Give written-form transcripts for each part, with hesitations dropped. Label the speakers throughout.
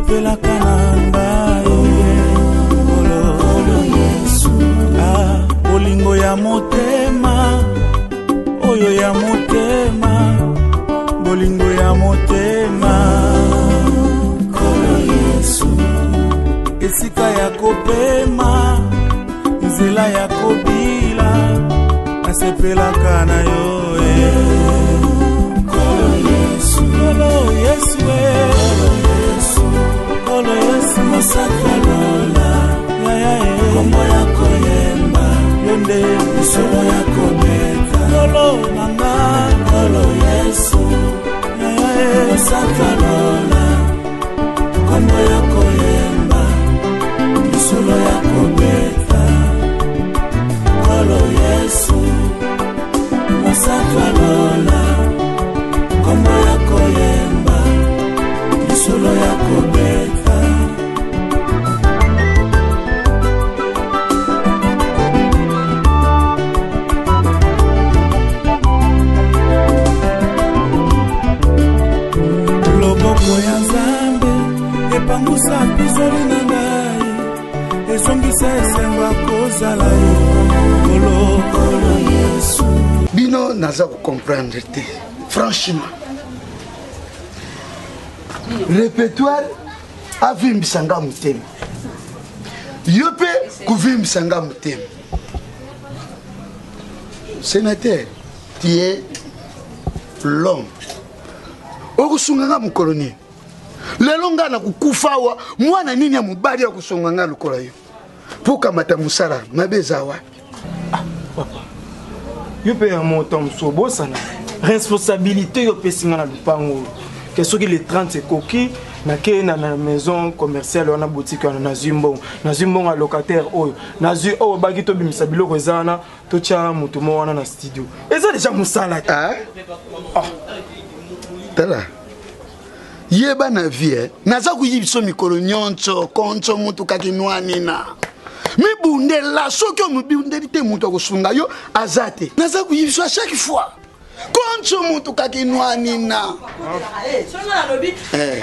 Speaker 1: Nasepelaka na ngai Nkolo Yesu. Ah, bolingo ya motema oyo ya motema bolingo ya motema Nkolo Yesu. Esika ya kopema nzela ya kobila nasepelaka na yo eh. Nkolo Yesu, Nkolo Yesu, eh. Nkolo Yesu, mosaka lola yaya eh. kombo ya koyemba yo nde lisolo ya kobeta Nkolo na nga Nkolo Yesu yaya eh. mosaka lola kombo ya koyemba lisolo ya kobeta Nkolo Yesu mosaka lola kombo ya koyemba lisolo ya kobeta. Loboko ya Nzambe epangusa mpizoli na ngai, ezongisa esengo ya kozala yo Nkolo, Nkolo Yesu.
Speaker 2: Bino naza kocomprendre te franchement. Répertoire avimbisa nga motema, yo mpe kovimbisa nga motema. Sénateur, tu es l'homme. Okosunga nga mokolo nini? Lelo nga nakokufa awa, mwana nini ya mobali akosunga nga lokola yo? Mpo okamata mosala mabe eza wapi?
Speaker 3: Ah, papa, yo mpe ya moto mosusu obosana responsabilité yo opesi nga na lupango oyo ke soki le 30 ekoki nakei na maison commerciale wana boutique wana nazwi mbongo, nazwi mbongo ya locataire oyo nazwi oyo baki tobimisa biloko eza wana totya moto moko wana na studio eza deja mosala te.
Speaker 2: Ah? Ah. Tala yeba na vie eh. Naza koyibiso mikolo nyonso konso mutu kaki nwanina mibundela, soki omibundeli te moto akosunga yo aza te. Naza koyibiso à chaque fois konso mutu kaki nwanina. Eh.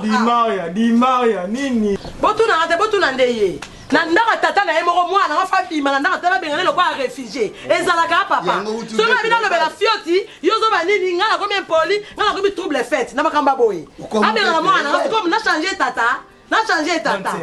Speaker 3: Dimaria, Dimaria, nini?
Speaker 4: Botuna te, botuna nde ye. Na ndako tata na ye moko mwana nga fa bima na ndako tata babengane lokola réfugié. Ezalaka papa. Soki na bino alobela fioti, yo zoba nini, nga nakomi impoli, nga nakomi trouble fête na makambo ya boye. Abengana mwana nga comme na changer tata, na changer tata.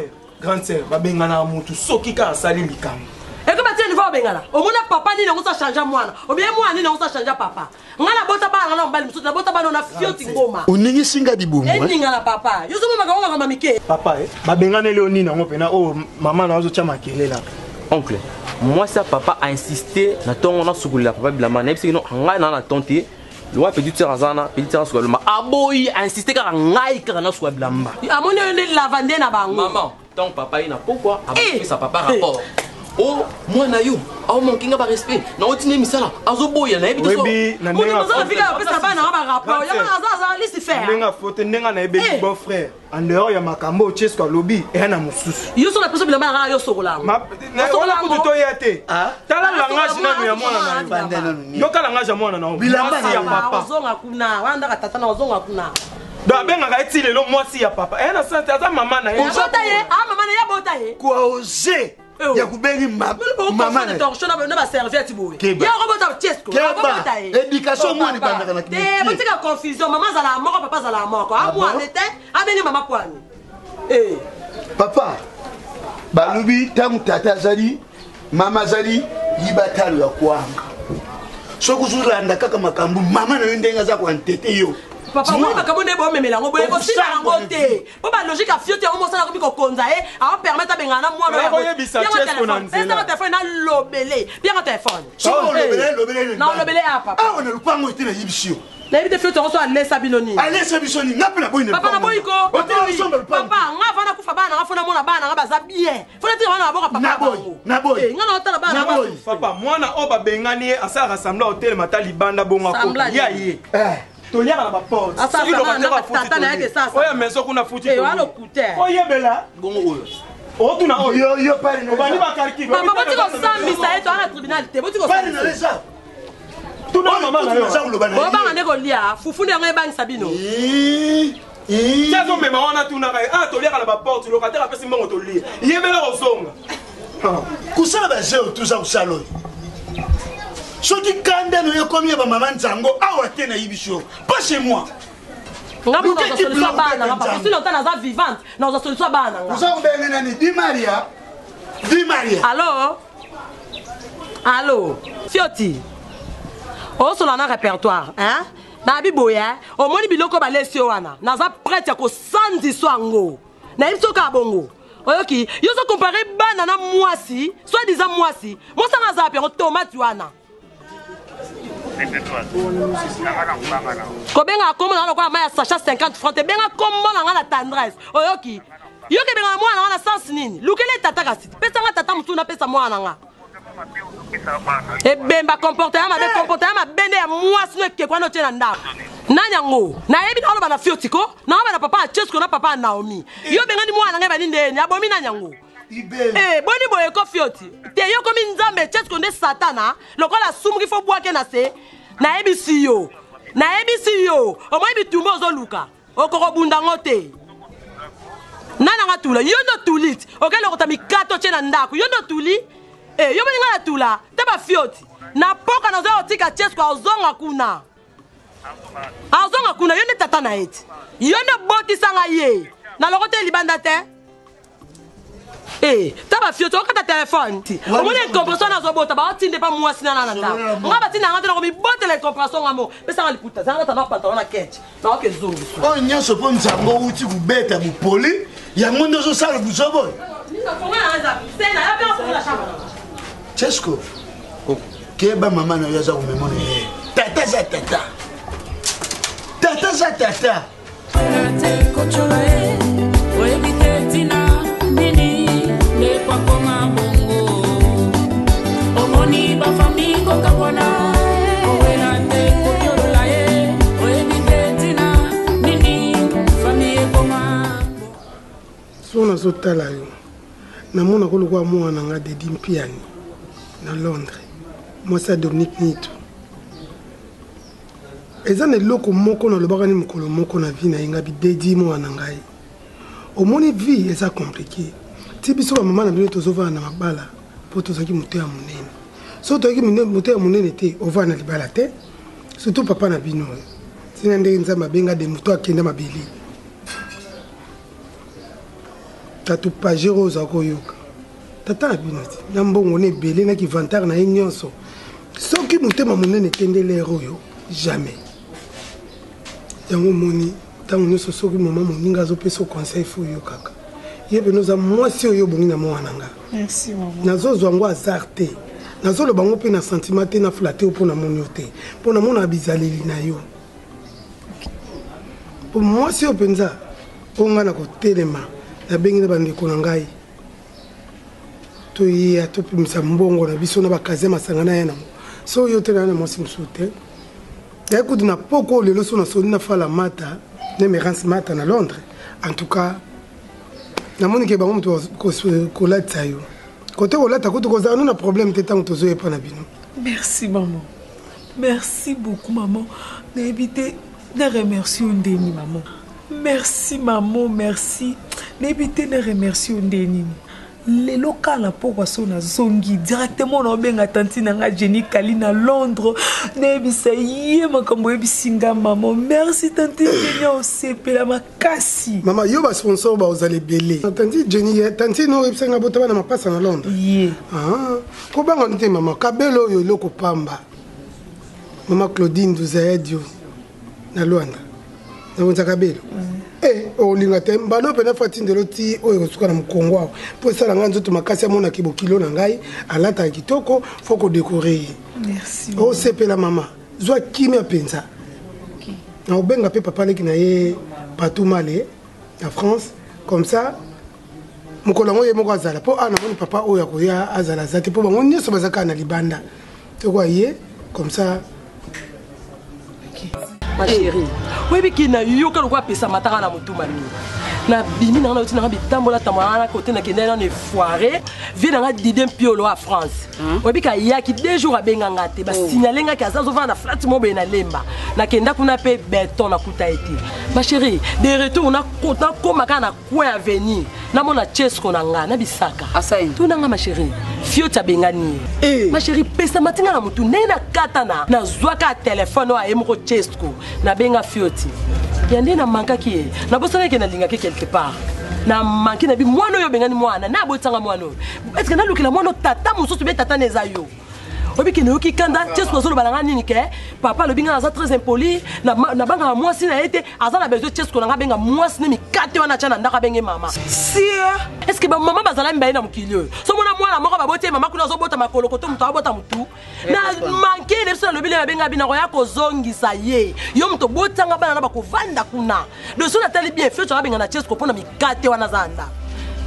Speaker 3: Grande sœur, babengana mutu soki kaka asali likambo.
Speaker 4: Eko batie niveau babengana. Omona papa nini yango sa changer mwana, obie mwana nini yango sa changer papa. Nga na bota bana na mobali mosusu, na bota bana na fioti ngoma.
Speaker 2: Oningisi nga libumu, eh?
Speaker 4: Eninga na papa. Yo somo makambo makambo mike.
Speaker 3: Papa, eh, babenganeli yo nini yango pena oyo mama na azotia makelele aka.
Speaker 5: Oncle, moi ça papa a insisté na tongo na sukulela papa bilamba na yebisaki no ngai na na ton te. Loa petite sœur azana, petite sœur sukulela bilamba. Aboyi a insisté kaka ngai kaka na sukulela bilamba.
Speaker 4: Amoni oyo nde lavande na bango.
Speaker 5: Maman, tant papa ye na pokwa abopesa papa rapport. Oh, mwana yo, awo manque nga ba respect. Na otine misala, azoboya na yebi te so.
Speaker 3: Oyebi na ndenge
Speaker 4: Moto mozo fika apesa bana ba rapport. Ya bana aza aza Lucifer.
Speaker 3: Ndenge afote ndenge na yebi
Speaker 4: Eh.
Speaker 3: bon frère. En dehors ya makambo oyo Chesco alobi eya na mosusu.
Speaker 4: Yo so na peso bilamba na yo sokola yango.
Speaker 3: Ma- na-
Speaker 4: Osokola
Speaker 3: wana kutu
Speaker 4: yango.
Speaker 3: toya te.
Speaker 2: Ah?
Speaker 3: Tala
Speaker 4: Ah,
Speaker 3: langage nanu ya mwana na yo.
Speaker 2: Banda nanu nini?
Speaker 3: Yoka langage ya mwana na yo.
Speaker 2: Bilamba
Speaker 3: Mwasi ya
Speaker 2: na yo.
Speaker 3: papa.
Speaker 4: Ozonga kuna, wana ndaka tata na ozonga kuna.
Speaker 3: Donc abengaka ye ti lelo mwasi ya papa. Eya na sante aza mama na ye.
Speaker 4: Abota ye, ah mama na ye abota ye.
Speaker 2: Kwa oser
Speaker 4: Eh,
Speaker 2: ya kubengi mama na ye.
Speaker 4: torchon na ba serviette boye.
Speaker 2: Keba.
Speaker 4: Ye akobota Chesco.
Speaker 2: Keba.
Speaker 4: Akobota ye.
Speaker 2: Éducation
Speaker 4: Oh,
Speaker 2: mwana
Speaker 4: papa.
Speaker 2: ebandaka na
Speaker 4: Te,
Speaker 2: kimokili.
Speaker 4: botika confusion, mama azala moko, papa azala moko.
Speaker 2: Ah
Speaker 4: Ah
Speaker 2: bon?
Speaker 4: mwana te, abengi mama kwani. Eh.
Speaker 2: Papa, balobi ntango tata azali, mama azali, yiba talo ya kwanga. Soki ozolanda kaka makambo mama na yo ndenge aza koantete yo.
Speaker 4: Papa,
Speaker 2: Moi,
Speaker 4: moi makambo nde bomemela yango boye kosila yango
Speaker 2: Okosangwa
Speaker 4: te. Po ba logique ya fiote yango mosala akomi kokonza ye, ao permettre abengana na mwana oyo ya
Speaker 3: Nakoyebisa
Speaker 4: Pianga
Speaker 3: Chesco na
Speaker 4: téléphone.
Speaker 3: nzela.
Speaker 4: Pesa téléphone na lobele. Pianga téléphone.
Speaker 2: Soki olobele, lobele
Speaker 4: Na olobele ya papa.
Speaker 2: Awa na lupango ete nayebisi yo.
Speaker 4: Nayebi te fiote yango so alesa bino nini.
Speaker 2: Alesa biso nini? Nga mpe naboyi na
Speaker 4: Papa
Speaker 2: lupango.
Speaker 4: naboyi ko.
Speaker 2: Oteli biso na lupango.
Speaker 4: Papa, nga avanda kufa bana nga fona mona bana nga baza bien. Fona tika bana baboka papa
Speaker 2: Naboyi,
Speaker 4: bango.
Speaker 2: naboyi.
Speaker 4: Eh, nga na otala bana
Speaker 2: Naboyi.
Speaker 4: ba.
Speaker 3: Papa, mwana oyo babengani ye asalaka semblant otelema ata libanda bongo akota.
Speaker 4: Semblant
Speaker 3: Ya
Speaker 4: nini?
Speaker 3: ye.
Speaker 2: Eh.
Speaker 3: Toliaka na ba porte.
Speaker 4: Asa
Speaker 3: Soki
Speaker 4: semblant
Speaker 3: locataire
Speaker 4: na
Speaker 3: afuti
Speaker 4: tata na
Speaker 3: tolie.
Speaker 4: ye ke sasa.
Speaker 3: Oyo ya maison kuna afuti
Speaker 4: Eh,
Speaker 3: tolie.
Speaker 4: wana okute.
Speaker 3: Oyebela.
Speaker 5: Bongo oyo.
Speaker 3: Otuna oyo.
Speaker 2: Yo, yo, pari na
Speaker 3: Obandi
Speaker 2: eza.
Speaker 3: ba calcul.
Speaker 4: Papa, boti kosambisa ye, toza na tribunal te. Boti
Speaker 2: Pari na
Speaker 4: kosambisa.
Speaker 2: eza.
Speaker 3: Tuna mama na yo.
Speaker 4: Bobanga nde kolia fufu nde yango ebangisa bino.
Speaker 3: Ti azomema wana tunaka ye. Ah toliaka na baporte locataire apesi mbongo tolia. Yebela kozonga.
Speaker 2: Kosala bajeu tuza kosala oyo. Soki kanda no ekomi ya bamama nzango awa te nayebi yo. Pas chez moi.
Speaker 4: Nga moko nazwa solution ya bana nga papa. Soki longtemps naza vivante, nazwa solution ya bana nga.
Speaker 2: Oza kobenge nani? Di Maria. Di Maria.
Speaker 4: Allo? Allo? Fioti. Osola na répertoire, hein? Nabi boye, hein? Omoni biloko balesi yo wana. Naza prête ya kosanzisa yango. Nayebi soki kaka bongo. Oyoki, yo ozo comparer bana na mwasi, soit disant mwasi. Mwasi anga azala pe tomate wana. Kobenga kombo na nga lokola mai ya sachet 50 francs te, benga kombo na nga na tendresse. Oyoki? Yo ke benga mwana na nga na sens nini? Lukele tata kasi. Pesa nga tata mosusu napesa mwana na nga. Ebemba comportement mabe, comportement mabe nde ya mwasi no ekeko wana otie na ndako. Nani yango? Nayebi na oloba na Fiotiko, na oloba na papa ya Chesko na papa ya Naomi. Yo bengani mwana na ngai bani ndeni, abomi nani yango? Eh, boni boye ko Fioti. Te yo komi Nzambe, Chesko nde Satana, lokola asumuki fo bwake na se. Nayebisi yo. Nayebisi yo. Omoni bitumba ozoluka. Okokobunda ngo te. Nani anga tula? Yo nde otuli ti. Okende lokota mikato otie na ndako. Yo nde otuli? Eh, yo moni nga na tula. Te ba Fioti. Na poka nazoya kotika Chesko azonga kuna. Azonga kuna, yo nde tata na ye ti. Yo nde obotisa nga ye. Na lokota ye libanda te. Eh, ta ba fioti okata telefone ti. Omoni incomprehension nazo bota ba otinde pa mwasi na na ndako. Nga batinda nga te na komibotela incomprehension nga mo. Pesa nga liputa, zanga ta na pantalon na ketch. Na oke zongi.
Speaker 2: Oyo nyonso mpo nzambe outi kobeta bopoli yango nde ozosala buzoba oyo. Chesko, keba mama na yo aza komema na ye. Tata aza tata. Tata aza tata.
Speaker 6: Oyebi te ntina nini ndeko akoma bongo, omoni bafami kokabwana, kowela te koyolola ye, oyebi te ntina nini fami ekoma.
Speaker 7: So nazotala yo, namonaka lokola mwana na nga Dedi Mpiani na Londres, mwasi ya Dominique Nitu. Eza na eloko moko nalobaka ni mokolo moko na vie na ye nga bidedi mwana na ngai. Omoni vie eza compliqué. Ti biso ba mama na bino tozovanda na mabala po tozalaki moto ya monene. Soki tozalaki moto ya monene te, ovanda na libala te. Surtout papa na bino oyo. Tina ndenge Nzambe abenga de moto akenda mabele. Tatu pajero oza koyoka. Tata na bino ti na mbongo na ebele na kivantare na ye nyonso. Soki motema monene te nde lere oyo jamais. Yango omoni ntango nyonso soki mama moninga azopesa conseil fo oyokaka. Ye pene oza mwasi oyo obongi na mwana nga.
Speaker 8: Merci maman.
Speaker 7: Nazozwa yango hasard te. Nazoloba yango mpe na sentiment te, na flatte yo mpo namoni yo te. Mpo namona bizaleli na yo. Mpo mwasi oyo mpenza oyo ngai nakotelema nabengi na bandeko na ngai toya topimisa mbongo na biso na bakazi ya masanga na ya nango. So oyo te na na mwasi mosusu te. Naye kutu na poko oyo lelo so nasoli na Fala Mata na Emerance Mata na Londres. En tout cas namoni ke bango moto kolatisa yo kote kolata kutu kozala no na problème te ntango tozoyepa na bino.
Speaker 8: Merci maman, merci beaucoup maman. Nayebi te na remercie yo ndeni maman. Merci maman, merci. Nayebi te na remercie yo ndeni. Lelo kala pokwa so nazongi directement na obenga tanti na nga Jenny Kali na Londres, nayebisa ye makambo oyebisi nga maman. Merci tanti Jenny, osepela makasi.
Speaker 7: Mama, yo ba sponsor ba ozala ebele. Tanti Jenny, ye, tanti no oyebisa nga botaba na mapasa na Londres.
Speaker 8: Ye.
Speaker 7: Ah, kobanga te mama, kabelo oyo eloko pamba. Mama Claudine Duzaedio na Luanda. Na kabelo. Eh, olinga te mbano pena fatindelo ti oyo ekosuka na mokongo awa mpo esala ngai nzoto makasi amonaki bokilo na ngai alataka kitoko fo kodekore ye.
Speaker 8: Merci.
Speaker 7: Osepela mama, zwa kimia mpenza. Na obenga mpe papa leki na ye Patou Male na France, comme ça mokolo yango ye moko azala mpo awa namoni papa oyo akoya azala aza te mpo bango nyonso baza kaka na libanda toko ye comme ça.
Speaker 4: Ma chérie, oyebi ki na yoka lokola apesa matanga na motu mami. Nabimi nanga nauti nanga bitambola tambola na kote nakendaki nano efoire vie nanga Didie Mpiolo ya France. Oyebi ka ayaki deux jours abenga nga te, basignale ngaki aza azovanda na flat mo boye na Lemba. Nakenda kuna mpe beton nakuta ye te. Ma chérie, de retour nakoma kaka na coin avenue, namona Chesco na nga na bisaka. Tuna nga ma chérie, fioti abengani ye. Ma chérie, pesa matinga na motu ndenge nakatana, nazwaka telefone oyo aye moko Chesco, nabenga fioti. Ya nde namankaki ye, nabosanaki nalingaki quelque part. Na manke na bi mwana oyo obengani mwana, na abotisanga mwana oyo. Est-ce que nalukela mwana tata mosusu be tata na eza yo? Oyebi ke nayoki kanda, Chesco azoloba na nga nini ke papa alobi nga naza très impoli, nabangaka mwasi na ye te, aza na besoin Chesco na nga abenga mwasi ne mikate wana atya na ndako abenge mama.
Speaker 8: Si
Speaker 4: est-ce que bamama bazala mibale na mokili oyo? So mona mwana moko baboti ye mama kuna azobota makolo koto moto abota motu. Na manke na biso nalobi le babenga bino koya kozongisa ye. Yo moto obotanga bana na bakovanda kuna. Doso natali bien fioto abenga na Chesco mpona mikate wana aza na ndako.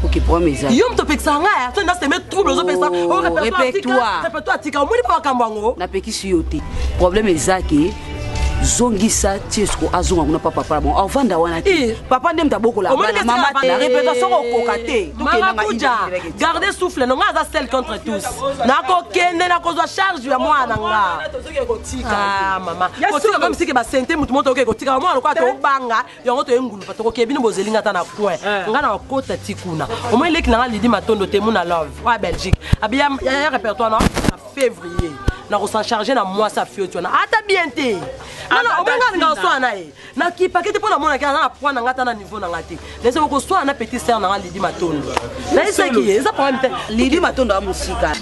Speaker 9: Ok, problème eza.
Speaker 4: Yo moto opekisaka ngai, so nda seme trouble ozopesa.
Speaker 9: Oh,
Speaker 4: Oh, répertoire
Speaker 9: répertoire.
Speaker 4: Répertoire tika, omoni pa makambo yango.
Speaker 9: Napekisi yo te. Problème eza ke zongisa Chesco azonga kuna pa papa bon avanda wana te. Papa nde moto abokola
Speaker 4: Omoni
Speaker 9: bana,
Speaker 4: ke
Speaker 9: mama
Speaker 4: sika
Speaker 9: te.
Speaker 4: bana.
Speaker 9: Répertoire soko okoka te. Tokende
Speaker 4: Mama
Speaker 9: nanga
Speaker 4: Kuja,
Speaker 9: direct.
Speaker 4: garde souffle no nga aza seul contre tous. Nakokende nakozwa charge ya mwana nga. Ah mama, kotika comme si ke ba sente mutu moto oke kotika mwana lokola tobanga yango toyengulupa tokoke bino bozelinga ata na coin. Nga na okota ti kuna. Omoni leki nanga Lydie Matondo te muna love wa Belgique. Abi ya ya répertoire na février. Na ko s'en charger na mwasi ya fioti wana. Ata bien te. Non non, omonga nga oswana na ye. Na kipake te mpo namonaki aza na point na nga ata na niveau na nga te. Nese okoswana na petite sœur na nga Lydie Matondo. Nayesaki ye, eza problème te.
Speaker 9: Lydie Matondo ya mosika.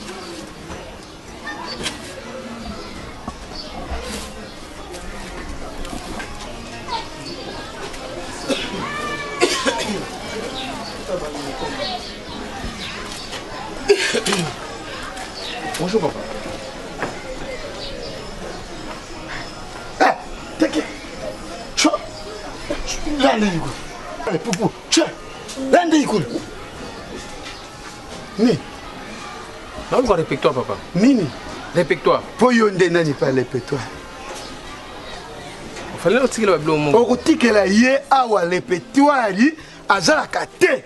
Speaker 5: Bonjour papa.
Speaker 2: Eh, teke. Cho. Lande ikulu. Allez, poupou. Che. Lande ikulu. Ni.
Speaker 5: Naluka répertoire papa.
Speaker 2: Nini?
Speaker 5: Répertoire.
Speaker 2: Po yo nde nani pa répertoire?
Speaker 5: Fallait otikela ba biloko moko.
Speaker 2: Okotikela ye awa répertoire azalaka te.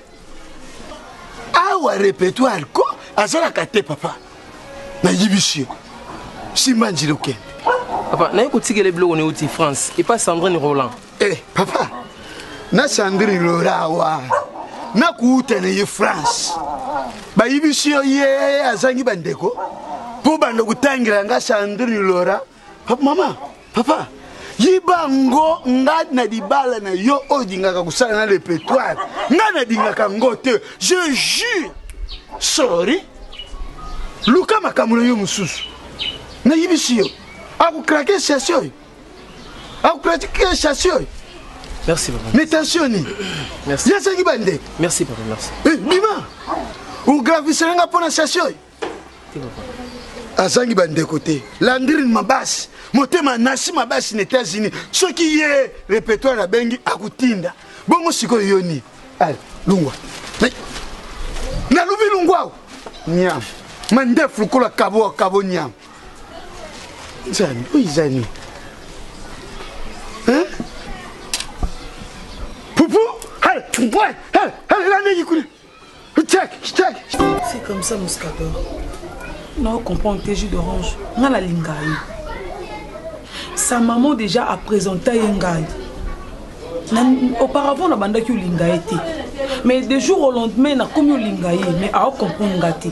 Speaker 2: Awa répertoire ko azalaka te papa. Nayibisi yo. Simba nzela okende.
Speaker 5: Papa, naye kotikela biloko na euti France et pas Sandrine Roland.
Speaker 2: Eh, papa. Na Sandrine Roland awa. Nakuuta na ye France. Bayibisi yo ye azangi bandeko. Po banda kotangela nga Sandrine Laurent. Papa, mama, papa. Yiba ngo nga na libala na yo oyo olingaka kosala na répertoire. Nga nalingaka ngo te. Je jure. Sorry. Luka makambo na yo mosusu. Nayibisi yo. Akokrake session oyo. Akokrake session oyo.
Speaker 5: Merci papa.
Speaker 2: Mais tension ni.
Speaker 5: Merci.
Speaker 2: Yazangi bandeko.
Speaker 5: Merci papa, merci.
Speaker 2: Eh, bima. Ogravisela nga mpo na session oyo. Azangi bandeko te. Landrine Mabasi, motema nasi Mabasi na États-Unis. Soki ye répertoire abengi akutinda. Bongo sikoyo yo ni. Allez, lungwa. Nalubi lungwa. Nyam. Mandefu lokola kabo kabo nyam. Nzambe, oyo eza nini? Hein? Poupou, allez, ouais, allez, allez, landeki kuna. Check, check.
Speaker 8: C'est comme ça, Mouscador. Non, comprends tes jus d'orange. Nga la linga ye. Sa maman déjà a présenté ye ngai. Auparavant, na bandaki olinga ye te. Mais de jour au lendemain, na komi olinga ye, mais a comprendre nga te.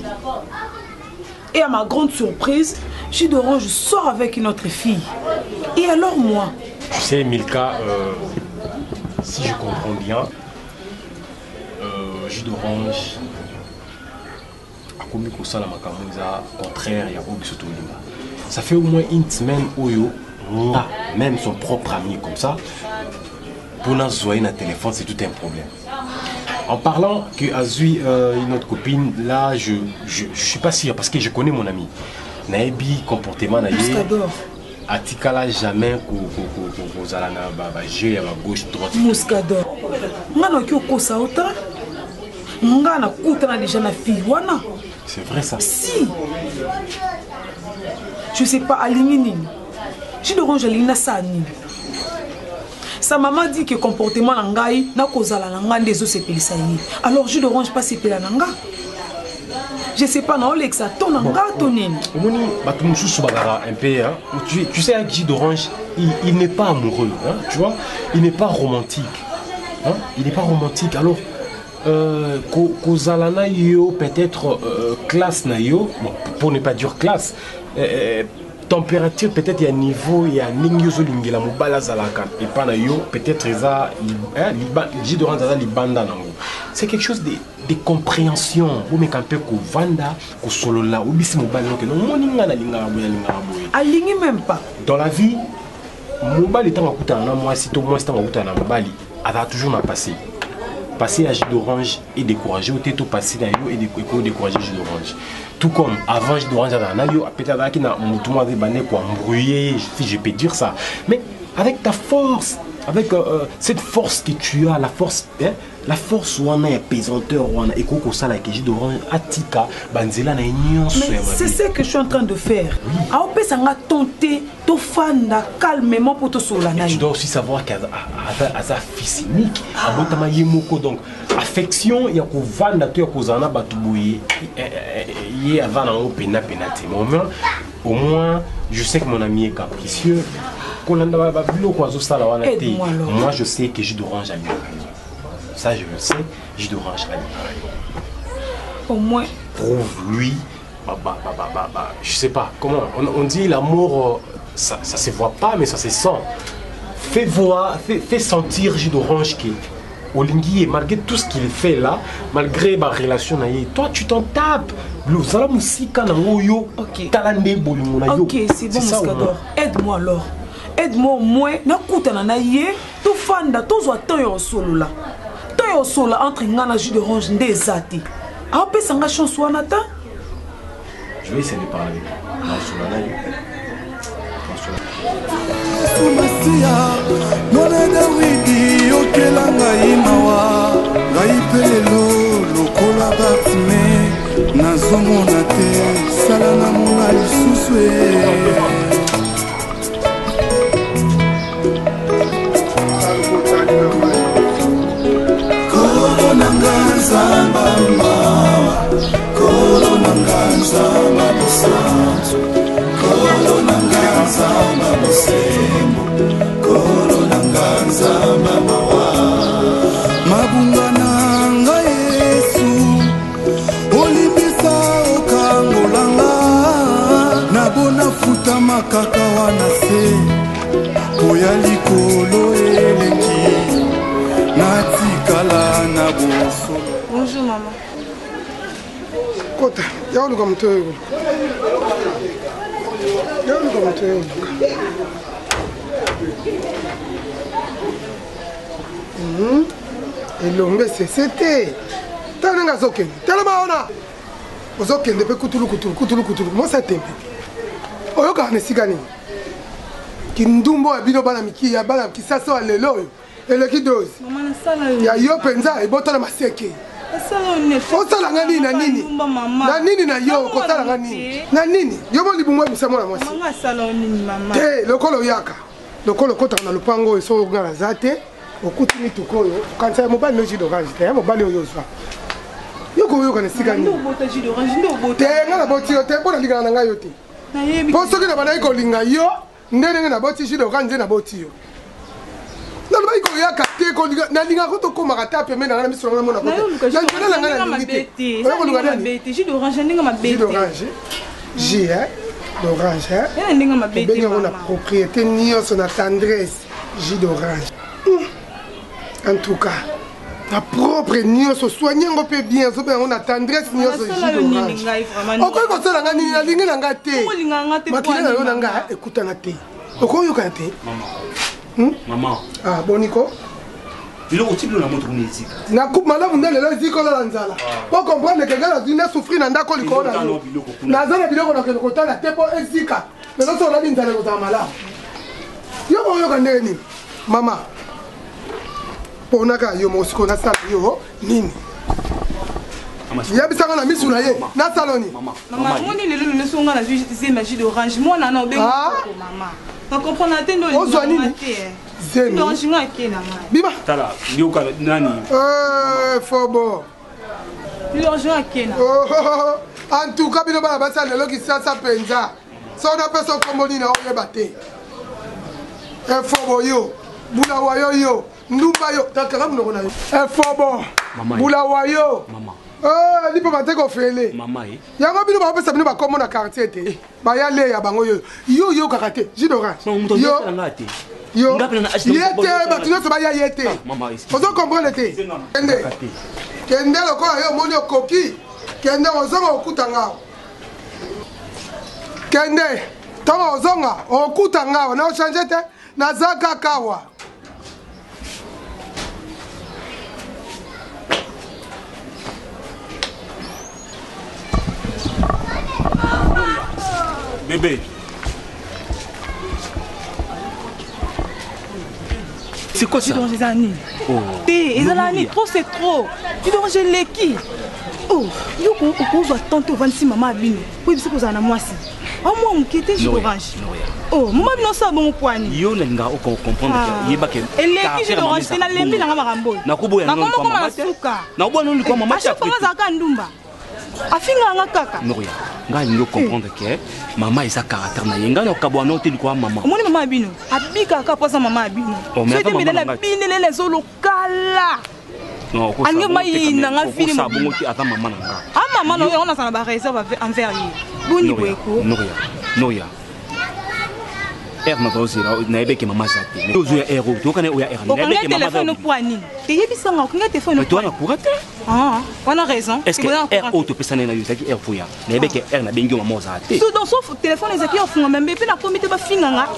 Speaker 8: Et à ma grande surprise, jus d'orange sort avec une autre fille. Et alors moi?
Speaker 10: Tu sais, Milka, si je comprends bien, jus d'orange akomi kosala makambo eza contraire ya oyo biso tolinga. Ça fait au moins une semaine oyo nga, même son propre ami comme ça, pour nazwa ye na téléphone, c'est tout un problème. En parlant que azui une autre copine, là je suis pas sûr parce que je connais mon ami. Nayebi comportement na ye.
Speaker 8: Mouscador.
Speaker 10: Atikala jamais kozala na ba jeu ya ba gauche droite.
Speaker 8: Mouscador. Nga nakoki kokosa yo te. Nga nakutana déjà na fille wana.
Speaker 10: C'est vrai ça?
Speaker 8: Si. Je sais pas alingi nini. Jus d'orange alingi nasala nini. Sa maman dit que comportement na ngai na kozala na ngai nde ezosepelisa ye. Alors jus d'orange pas sepela na nga. Je sais pas na olekisa to na nga to nini.
Speaker 10: Omoni bato mosusu bazalaka un peu hein? Tu sais avec jus d'orange il n'est pas amoureux hein? Tu vois, il n'est pas romantique hein? Il n'est pas romantique. Alors kozala na yo peut-être classe na yo, bon, pour ne pas dire classe, température peut-être ya niveau ya ndenge ozolingela mobali azalaka epa na yo, peut-être eza hein, jus d'orange aza libanda nango. C'est quelque chose de compréhension. Bomeka mpe kovanda kosolola, obisi mobali oke nomoni nga nalingaka boye, nalingaka boye.
Speaker 8: Alingi même pas.
Speaker 10: Dans la vie, mobali ntango akutana na mwasi to mwasi ntango akutana na mobali, azala toujours na passé. Passé à jus d'orange et découragé ou to passé na yo et découragé jus d'orange. Tout comme avant jus d'orange azala na yo, peut-être azalaki na motu moko azebane koembrouiller, si je peux dire ça. Mais avec ta force, avec cette force que tu as, la force, hein, la force wana ya pesanteur wana ekoki kosala ke jus d'orange atika banzela na ye nyonso
Speaker 8: Mais
Speaker 10: ya mabe.
Speaker 8: c'est ce que je suis en train de faire. Aopesa nga ton te, tofanda calmement po tosolola na
Speaker 10: Tu
Speaker 8: ye.
Speaker 10: dois aussi savoir qu'aza aza fils unique, abotama ye moko, donc affection ya kovanda to ya kozala na bato boye, ye aza nango pena pena te. Mais au moins je sais que mon ami est capricieux. Kolanda ba biloko azosala wana te.
Speaker 8: Aide-moi alors.
Speaker 10: Moi je sais que jus d'orange alingaka yo. Ça je le sais, jus d'orange alingaka yo.
Speaker 8: Au moins
Speaker 10: prouve-lui, bah, bah, bah, bah, bah, bah, je sais pas comment on dit l'amour, ça se voit pas mais ça se sent. Fais voir, fais sentir jus d'orange qui olingi, malgré tout ce qu'il fait là, malgré ma relation na ye, toi tu t'en tapes. Lozala musika na ngoyo,
Speaker 8: Ok.
Speaker 10: tala nde bolingo na yo.
Speaker 8: Ok, c'est bon,
Speaker 10: C'est ça, au
Speaker 8: Muscador.
Speaker 10: moins.
Speaker 8: Aide-moi alors. Aide-moi au moins. Nakutana na ye, tofanda, tozwa temps ya osolola. Temps ya osolola entre nga na jus d'orange nde eza te. Aopesa nga chance wana ta?
Speaker 10: Je vais essayer de parler avec lui. Nasola na ye. Nasola.
Speaker 1: Yesu Masiya, mwana Dawidi, yokela ngai mawa. Ngai mpe lelo lokola Bartime, nazomona te, sala namona lisusu e. Kolo na nga Nzambe mawa, kolo na nga Nzambe bosantu, kolo na nga Nzambe bosembo, kolo na nga Nzambe mawa. Mabunga na nga Yesu, olimbisa okangola nga, nabona futama kaka wana se, po ya likolo eleki, natikala na bosolo.
Speaker 11: Bonjour maman.
Speaker 7: Kota, ya oluka moto oyo oluka. Ya oluka moto oyo oluka. Elombe sese te. Tala ndenge azokende. Telema wana. Ozokende mpe kutulu kutulu kutulu kutulu. Mwasi atembe. Oyokaka na esika nini? Kindumbo ya bino bana miki ya bana kisasa ya lelo oyo. Eleki dose.
Speaker 11: Mama, nasala yo.
Speaker 7: Ya yo mpenza ebotana maseke.
Speaker 11: Nasala yo nini?
Speaker 7: Osala nga nini na nini?
Speaker 11: Ndumba, mama.
Speaker 7: Na nini na yo
Speaker 11: Mama,
Speaker 7: kosala nga
Speaker 11: te.
Speaker 7: nini? Na nini? Yo bo libumu ebimisa mwana mwasi.
Speaker 11: Mama, asala yo nini, mama?
Speaker 7: Te, lokolo oyaka. Lokolo okotaka na lopango oyo soki nga naza te, okuti mituka oyo, okanisa ya mobali no jus d'orange te, ya mobali oyo ozwa. Yo koyoka na esika nini?
Speaker 11: Nde obota jus d'orange, nde obota.
Speaker 7: Te, nga naboti yo te, mpo nalingaka na ngai yo te.
Speaker 11: Nayebi.
Speaker 7: Mpo soki nabandaki kolinga yo, nde ndenge naboti jus d'orange nde naboti yo. Nalobaki koyaka te, kolinga, nalingaka ko tokomaka ta pembeni na ngai na miso na ngai namona ko te.
Speaker 11: Nayo oluka jus
Speaker 7: Na nzela na ngai
Speaker 11: d'orange,
Speaker 7: nalingi
Speaker 11: ndenge
Speaker 7: te.
Speaker 11: mabe te.
Speaker 7: Oya koluka
Speaker 11: Ndenge
Speaker 7: nani?
Speaker 11: mabe te. Jus d'orange, ndenge mabe
Speaker 7: Jus
Speaker 11: te.
Speaker 7: d'orange. Jus, hein? D'orange, hein?
Speaker 11: Eza ndenge mabe te,
Speaker 7: Tobengi yango na
Speaker 11: mama.
Speaker 7: propriété nyonso na tendresse, jus d'orange. En tout cas, na propre nyonso, soigne yango mpe bien, ozobenga yango na tendresse nyonso, jus
Speaker 11: Nasala yo nini
Speaker 7: d'orange.
Speaker 11: ngai, vraiment?
Speaker 7: Okoki kosala nga nini? Nalingi na nga te.
Speaker 11: Bongo olingaka nga te mpo
Speaker 7: Makila na yo na
Speaker 11: nini,
Speaker 7: nga
Speaker 11: mama?
Speaker 7: ekutana te. Okoyokana te.
Speaker 12: Mama. Mama.
Speaker 7: Ah, boniko.
Speaker 12: Biloko ti biloko na moto kuna ezika.
Speaker 7: Na coupe malamu nde lelo ezika olala nzala. Po comprendre que nga nazwi na souffrir na ndako likolo na yo. Naza na biloko nakende kotala te po ezika. Lelo soki olali nzala ekozala malamu. Yo koyoka ndenge nini? Mama. Ponaka yo moko sikoyo nasala yo nini? Yebisanga na misu na ye, nasala nini?
Speaker 11: Mama, omoni lelo lelo soki nga nazwi zemi ya jus d'orange, mwana na obengi
Speaker 7: Ah?
Speaker 11: koko, mama. Na comprendre te ndo
Speaker 7: Ozwa nini? Zemi.
Speaker 11: Orange nga ake na ngai.
Speaker 7: Bima.
Speaker 12: Tala, yoka nani?
Speaker 7: Eh, fobo.
Speaker 11: Orange nga ake na.
Speaker 7: Oh, oh, oh. En tout cas bino bana basi ya lelo kisasa mpenza soki napesa nkombo nini oyeba te efobo yo bulawa yo yo ndumba yo takanga monoko na yo efobo bulawa yo eh, lipapa te kofele yango bino bakopesa bino bakombo na quartier te baya leya bango yo yo oyokaka te jus d'orange yo yo ye te bato nyonso baya ye te ah, ozo comprendre te kende kende lokola yo omoni okoki kende ozonga okuta nga kende ntango ozonga okuta nga na ochange te naza kaka awa
Speaker 12: Bébé. C'est quoi ça
Speaker 11: Dis eza nini
Speaker 12: oh.
Speaker 11: Te ezala nini trop c'est trop. Dis donc je leki. Oh, yo okozwa temps te ovandisi mama ya bino oyebisi kozala na mwasi amwa moke te jus orange oh mama bino osala bongo pwani
Speaker 12: yo nalingaka ocomprendre ah. yebake
Speaker 11: eleki jus d'orange te nalembi nanga makambo oyo
Speaker 12: nakoboya
Speaker 11: nakomokoma na suka
Speaker 12: nakoboya nano likwa mama te
Speaker 11: achaque azalaka ndumba afingaka nga kaka
Speaker 12: noria ngai alingi ocomprendre ke mama eza caractère na ye ngai nakokabwa nao te likwa mama
Speaker 11: omoni mama ya bino abikaka mpo aza mama ya bino
Speaker 12: oh,
Speaker 11: soki meda na binelele ezolokala alingi mayina nga fini
Speaker 12: bongo te aza mama na nga
Speaker 11: a mama na oyo nazala na bareserve envers ye boni boye ko
Speaker 12: noria noria r nazozela nayebeke mama aza te ozoya r oyo tokana oya r
Speaker 11: okanga telefone mpo nini teyebisanga okanga telefone
Speaker 12: toa na courant te
Speaker 11: ah, wana raison
Speaker 12: est ce que r oyo topesana na yo ezalaki r foya nayebeke r nabengi yo mama ozala te
Speaker 11: donc sauf telefone ezalaki ya ofungama mbe mpe nakomi te bafinganga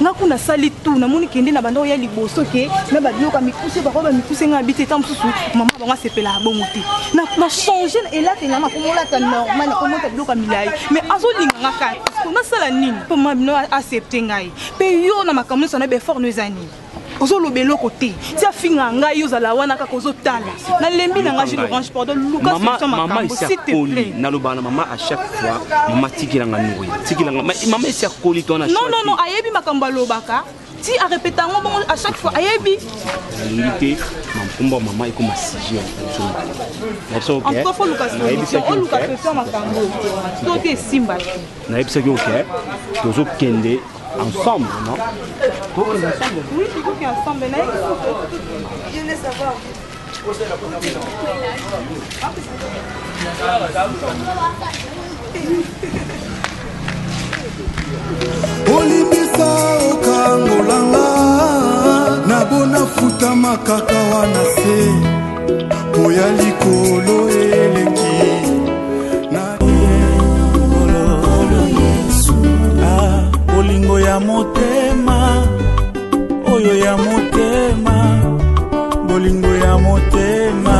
Speaker 11: nga kuna asali tout namoni kende na banda oya liboso ke na babiloko ya mikuse bango bamikuse nga abi te ta mosusu mama bango asepelaka bongo te na change elatela nakomolata normal nakomota biloko ya milai mais azolinga nga kaka parceke nasala nini mpo mama bino accepte ngai mpe yo na makambo nyonso na befort no eza nini ozoloba eloko te ti afinga ngai yo ozala wana kaka ozotala nalembi na ngai jus d'orange pardon luka solution makambo s'il te plaît
Speaker 12: nalobaka na mama à chaque fois mama tikelanga nouri tikelanga mama esi akoli to na
Speaker 11: non non non ayebi makambo alobaka ti arepeta yango bongo à chaque fois ayebi
Speaker 12: nalingi te mamkumba mama ekoma sujet ya biso
Speaker 11: en tout cas faut luka solution oluka solution makambo to te esimba te
Speaker 12: nayebisaki oke tozokende ensemble, non
Speaker 11: Oui, tokoki ensemble.
Speaker 8: Je laisse savoir.
Speaker 1: olimbisa okangolanga nabona futama kaka wana se mpo ya likolo eleki
Speaker 13: Ah, bolingo ya motema oyo ya motema bolingo ya motema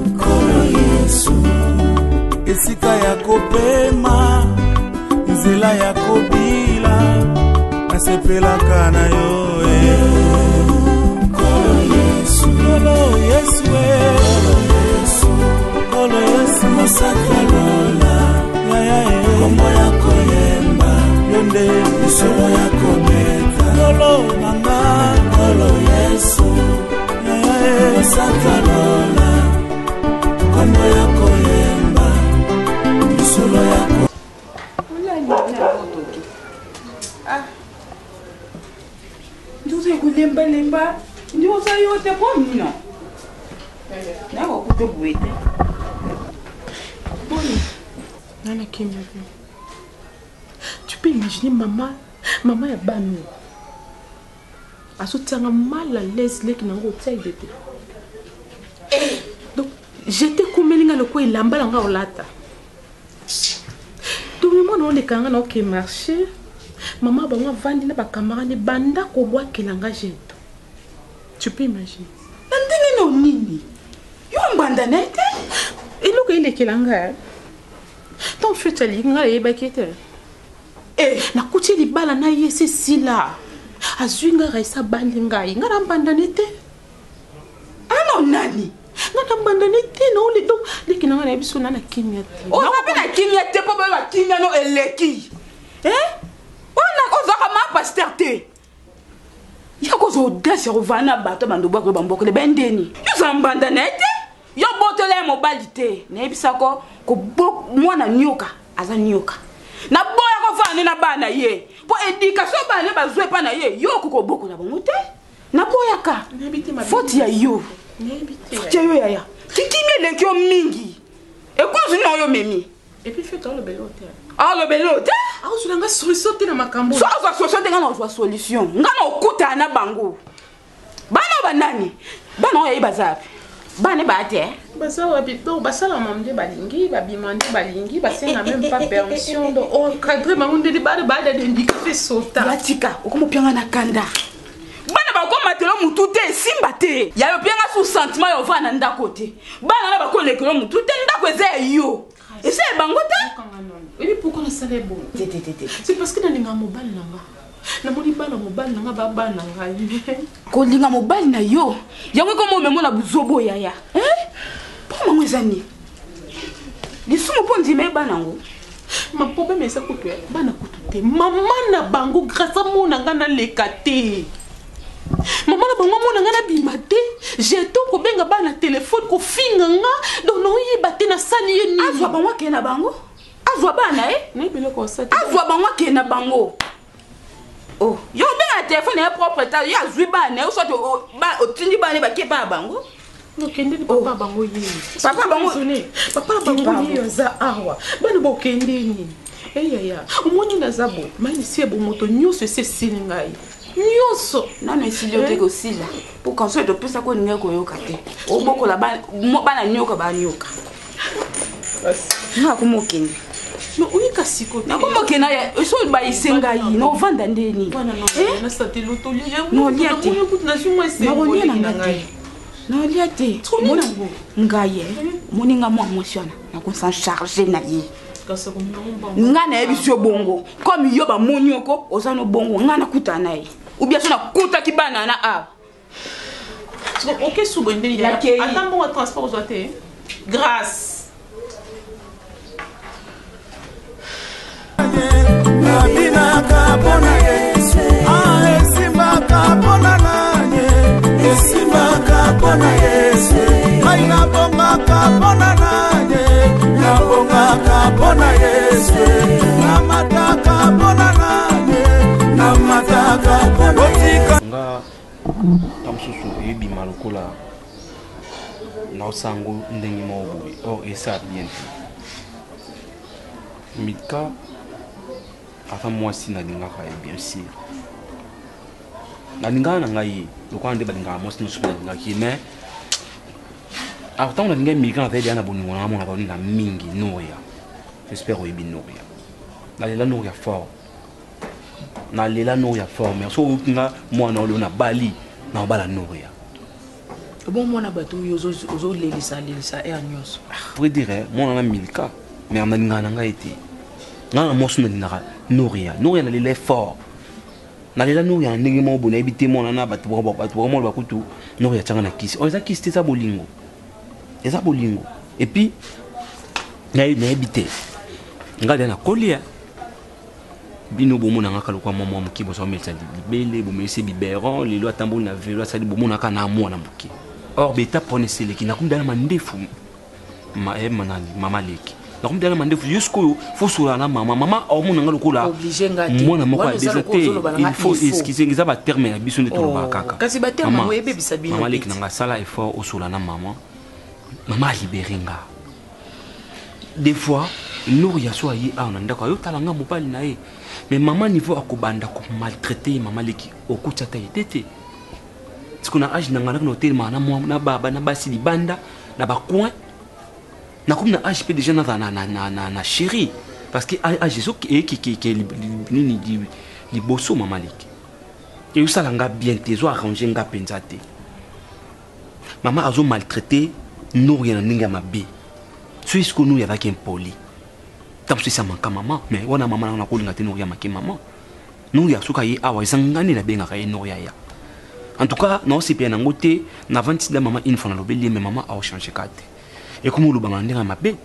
Speaker 13: Nkolo Yesu esika ya kopema nzela ya kobila nasepelaka na yo eh. Nkolo Yesu Nkolo Yesu eh. Nkolo Yesu mosaka lola yaya eh. kombo ya koyemba yo nde lisolo ya kobeta Nkolo na nga Nkolo Yesu yaya eh. mosaka lola kombo ya koyemba lisolo ya ko
Speaker 14: nzoto ya kolembalemba nde oza yo te mpo nino nakokuta boye te
Speaker 8: boni nana kimia te tu peux imaginer mama mama ya bana azotianga mal à l'aise leki nango otia ide te donc jete ekomeli nga lokola elamba na nga olata donc mwana oleka nga na oke marché mama bango avandi na bacamarade banda kobwakela nga jeto tu peux imaginer
Speaker 14: na ndenge no nini yo mbanda na ye te
Speaker 8: eloko elekela nga ntango feti alingi nga ayebaki te eh. nakuti libala na ye se sila azwi nga raisa abali ngai nga na mbandane te
Speaker 14: ano nani
Speaker 8: nga na mbandane te naole donc leki na ngai nayebi so na na kimia te
Speaker 14: oza mpe na kimia te mpo boyeba kimia no eleki eh? wana oza
Speaker 9: Ozwaka ma pasteur te. Ya kozwa audace ya kovanda na bato bando bwako bambokele bendeni. Yo ozala mbanda na ye te. Yo botola ya mobali te. Nayebisako ko mwana nyoka aza nyoka. Naboya kovanda nde na bana ye. Po education bana bazwa epa na ye, yo okoki kobokola bango te. Naboyaka. Faute ya yo. Faute ya yo yaya. Kikimi eleki yo mingi. Ekozi na oyo memi.
Speaker 14: Et puis fait alobela yo te.
Speaker 9: Alobela yo te.
Speaker 14: Akozwela nga solution te na makambo.
Speaker 9: So azwa solution te nga na ozwa solution. Nga na okutana na bango. Bana oyo banani? Bana oyo yaye baza wapi? Bana ba te.
Speaker 14: Baza wapi? Donc basalama nde balingi, babima nde balingi, basenga même pas permission. Donc encadrer bango nde bana bada d'indication esota.
Speaker 9: Batika, okomopianga na kanda. Bana bakomatela mutu te esimba te. Ya yo pianga sous sentiment ya ovanda na ndako te. Bana na bakolekela mutu te ndako eza ya yo. Eza ya bango te.
Speaker 14: Oyebi pourquoi nasala ye bongo?
Speaker 9: Te te te te.
Speaker 14: C'est parce que nalinga mobali na nga. Namoni bana mobali na nga ba bana ngai.
Speaker 9: Kolinga mobali na yo. Yango ekoma omemo na buzobo yaya. Eh? Mpo mango eza nini? Lisumu mpo ndima ye bana yango.
Speaker 14: Ma problème eza kutu ya bana kutu te. Mama na bango grâce amona nga naleka te. Mama na bango amona nga nabima te. Jeton kobenga bana telefone kofinga nga donc naoyeba te nasali ye nini.
Speaker 9: Azwa bango akende na bango. Azwa bana ye.
Speaker 14: Nayebi eloko osali.
Speaker 9: Azwa bango akende na bango. Oh, yo obenga na telefone ya propre ta yo azwi bana yo soit otindi bana ye bakie bana bango.
Speaker 14: Okende ni papa bango ye.
Speaker 9: Papa bango
Speaker 14: papa bango ye aza awa. Bana bokende nini? Eyaya, omoni naza boye. Mayi si ya bomoto nyonso esi esili ngai. Nyonso.
Speaker 9: Nano esili yo te kosila. Po conseil topesa ko ninga koyoka te. Obokola bana nyoka ba nyoka. Nga komokende.
Speaker 14: Mais oyika siko te.
Speaker 9: Nakomokende ya so bayise ngai na ovanda nde nini? Nolia te. Nakolia na ngai te. Nalia te. Ngai omoni nga mwa mwasi wana nakosan charge na ye. Nga nayebisi yo bongo comme yo bamoni yoko oza no bongo nga nakutana na ye ou bien so nakutaki bana na awa.
Speaker 14: Ok subo ndeni ata mbongo ya transport ozwa te. Grâce.
Speaker 13: Nabinaka mpona ye ah, esimbaka mpona nanye esimbaka mpona yesu ngai nabongaka mpona nanye nabongaka mpona yesu namataka mpona nanye namataka mpona
Speaker 12: nga ntango mosusu eyebima lokola naosala yango ndenge moko boye or esala bien te. Milka aza mwasi nalingaka ye bien sûr. Nalingaka na ngai ye lokola nde balingaka mwasi nyonso mpe nalingaki ye mais alors ntango nalingaki Milka nazali deya na bolingo na ngai mona baolinga mingi Noria. J'espère oyebi Noria. Nalela Noria fort. Nalela Noria fort mais soki oyoki nga mwana oyo na bali na obala Noria.
Speaker 8: Bon mwana bato oyo ozolelisa lelisa heure nyonso.
Speaker 12: Vrai dire mwana na Milka mais nalingaka na ngai te. Ngai na mwasi nalingaka Noria. Noria nalela ye fort. Nalela Noria na ndenge moko boye nayebi te mwana na bato bakomona bakutu Noria atianga na kisi. Oh eza kisi te eza bolingo. Eza bolingo. Et puis nayebi te. Ngai deja nakoli bino bomona ngaka lokola mwa mwa moke bozomelisa libele bomelisi biberon lelo atamboli na velo asali bomonaka na mwana moke or betape wana eseleki nakomi dala mandefu manani mama leki nakomi dala mandefu yo sikoyo fosola na mama mama omona nga lokola mwana moko ya deja te il faut excuse eza baterme ya biso nde tolobaka kaka
Speaker 8: kasi baterme yango ebebisa bino
Speaker 12: mama leki na nga sala effort osola na mama mama alibere nga des fois Noria so aye awa na ndako ayotala nga mobali na ye mais mama niveau akobanda komaltraite ye mama leki okuti ata ye te te siko na age na ngai na otelemaka na mwa na baba na basi libanda na bacoin nakomi na age mpe déjà nazala na, na, na, na chérie parce que age ezoki eyekikeke nini liboso mama leki eyosala nga bien te ezo arrange nga mpenza te mama azo maltraite Noria na ndenge ya mabe soki sikoyo Noria azalaki impoli ntango mosusu esamaka mama mais wana mama nanga nakolinga te Noria make mama Noria soki aye awa eza nga nde nabengaka ye Noria ya en tout cas naosepela nango te navandisi da mama une fois nalobeli ye mais mama aochange ka te ekomi olobama na ndenge ya mabe.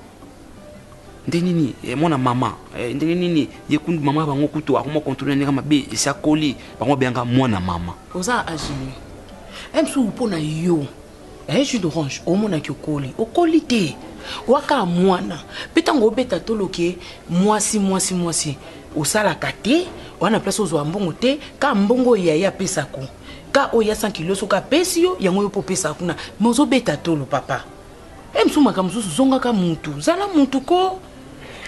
Speaker 12: Ndenge nini eh, mwana mama eh, ndenge nini ye kundu mama bango kutu akoma controle ndenge mabe esi akoli bango babengaka mwana mama.
Speaker 14: Oza agene msu mpo na yo eh, jus d'orange omonaki okoli okoli te waka mwana mpe ntango obeta toloke mwasi mwasi mwasi osalaka te wana place ozwa mbongo te ka mbongo oyo yaye apesako ka oyo ya 100 kilo soki apesi yo yango yo mpo opesaka kuna me ozobeta tolo papa e mosusu makambo mosusu zongaka mutu zala mutu ko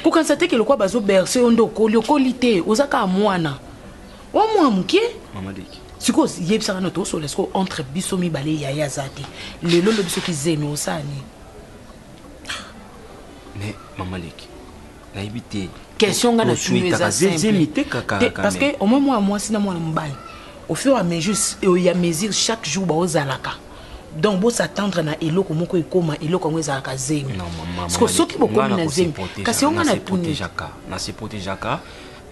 Speaker 14: kokanisa te ke lokwa bazoberse yo nde okoli okoli te oza kaka mwana oa mwana moke sikoyo yebisaka na tosola sikoyo entre biso mibale yaya aza te lelo lobi soki zemi osala nini
Speaker 12: mais mama leki nayebi te
Speaker 14: question nga natuni eza
Speaker 12: zemi te kaka
Speaker 14: parce que au moins mwana mwasi na mwana mobali au fur et à mesure ya mesure chaque jour baozalaka donc bosatendre na eloko moko ekoma eloko yango ezalaka zemi siko soki bokomi na zemi kasi yo nga natuni
Speaker 12: nase protegeaka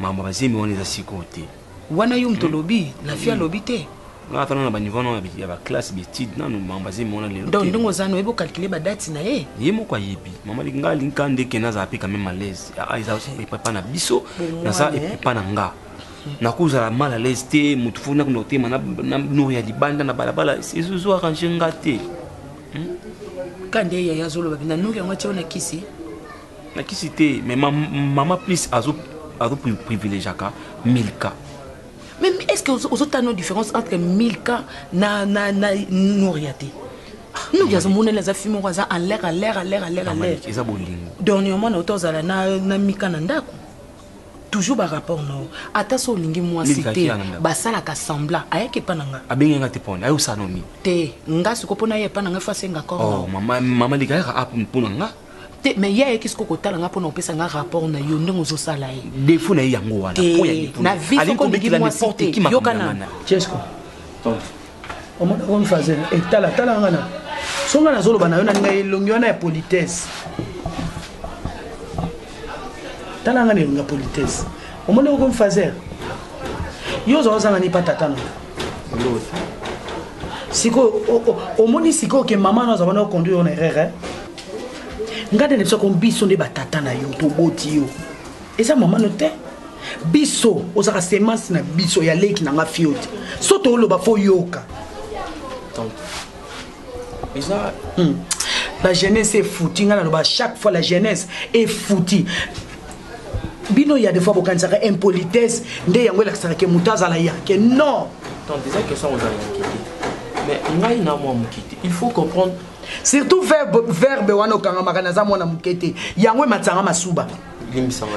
Speaker 12: makambo bazemi wana eza sikoyo te
Speaker 14: wana yo moto olobi la fille alobi te
Speaker 12: nga ata na baniveau nano ya baklasse baetude nano makambo bazemi wana lelo
Speaker 14: donc ndenge oza na oyebi ocalcule badate na ye
Speaker 12: ye moko ayebi mama nga alingi ka ndeke nazala mpe quand même à l'aise eza epa na biso naza epa na nga nakozala mal à l'aise te motu fo nakunda kotema na nour ya libanda na balabala ezo arrange nga te
Speaker 14: ka nde yaya azoloba mpenza nour yango atya na kisi
Speaker 12: na kisi te mais mama plus azo azo privilégiaka milka
Speaker 14: mais est ce que ozotala no différence entre milka na, na, na nouria te nouria azomonani aza fi moko aza en l'air en l'air en l'air en l'air en l'air
Speaker 12: eza bolingo
Speaker 14: dernièrement na ota ozala na, na mika na ndako toujours barapport na yo ata so olingi mwasi te basalaka semblant ayaki epa na nga
Speaker 12: abengi nga te pona ayosala no nini
Speaker 14: te nga siko mpona ye epa na nga fo asenga
Speaker 12: corps oh, mama, mama lika ayaka apo mpona nga
Speaker 14: te mais ye ayaki siko kotala nga mpona kopesa nga rapport na yo ndenge ozosala ye
Speaker 12: defo na ye yango wana
Speaker 14: na vie soko olingi mwasi te yokana
Speaker 7: chesco omona komi faze etala eh, tala nga na so nga nazoloba na yo na ngai elongi wana ya politesse tala nga na elongi ya politesse omoni okomi fazer yo ozala ozanga ni pa tata na yo sikoyo omoni sikoyo ke mama na azala na oconduire yo na erreur eh? nga nde na biso ko biso nde batata na yo toboti yo eza mama no te biso ozalaka semence na biso ya leki na nga fiote so toloba fo yoka
Speaker 5: eza
Speaker 7: La jeunesse est foutue nga naloba chaque fois la jeunesse est foutue bino ya des fois bokanisaka impolitesse nde yango elakisaka ke moto azala yake non
Speaker 5: tante eza question kozala yake te mais ngai na mwa moke te il faut comprendre
Speaker 7: surtout verbe, verbe wana okangamaka naza mwana moke te yango ematisanga masuba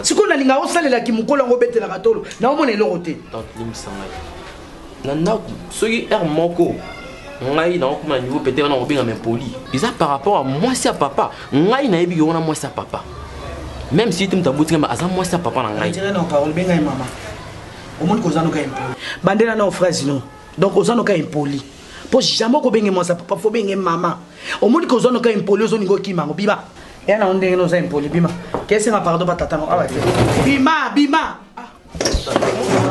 Speaker 7: sikoyo nalingaka osalelaki mokolo yango obetelaka tolo naomona eloko te
Speaker 5: limbisa ngai na ndako soki heure moko ngai nakokoma na niveau peut-être wana kobengama impoli eza par rapport à mwasi ya papa ngai nayebi ke wana mwasi ya papa même si te moto aboti ngai aza mwasi ya papa na ngai
Speaker 7: parole bengai mama omoni koza noka impoli bandela na phrase no donc oza noka impoli mpo jamais okobenge mwasi ya papa fo benge mama omoni koza noka impoli ozoninga okima yango bima ya na ndenge noza impoli bima kesenga pardon batata no awa te bima bima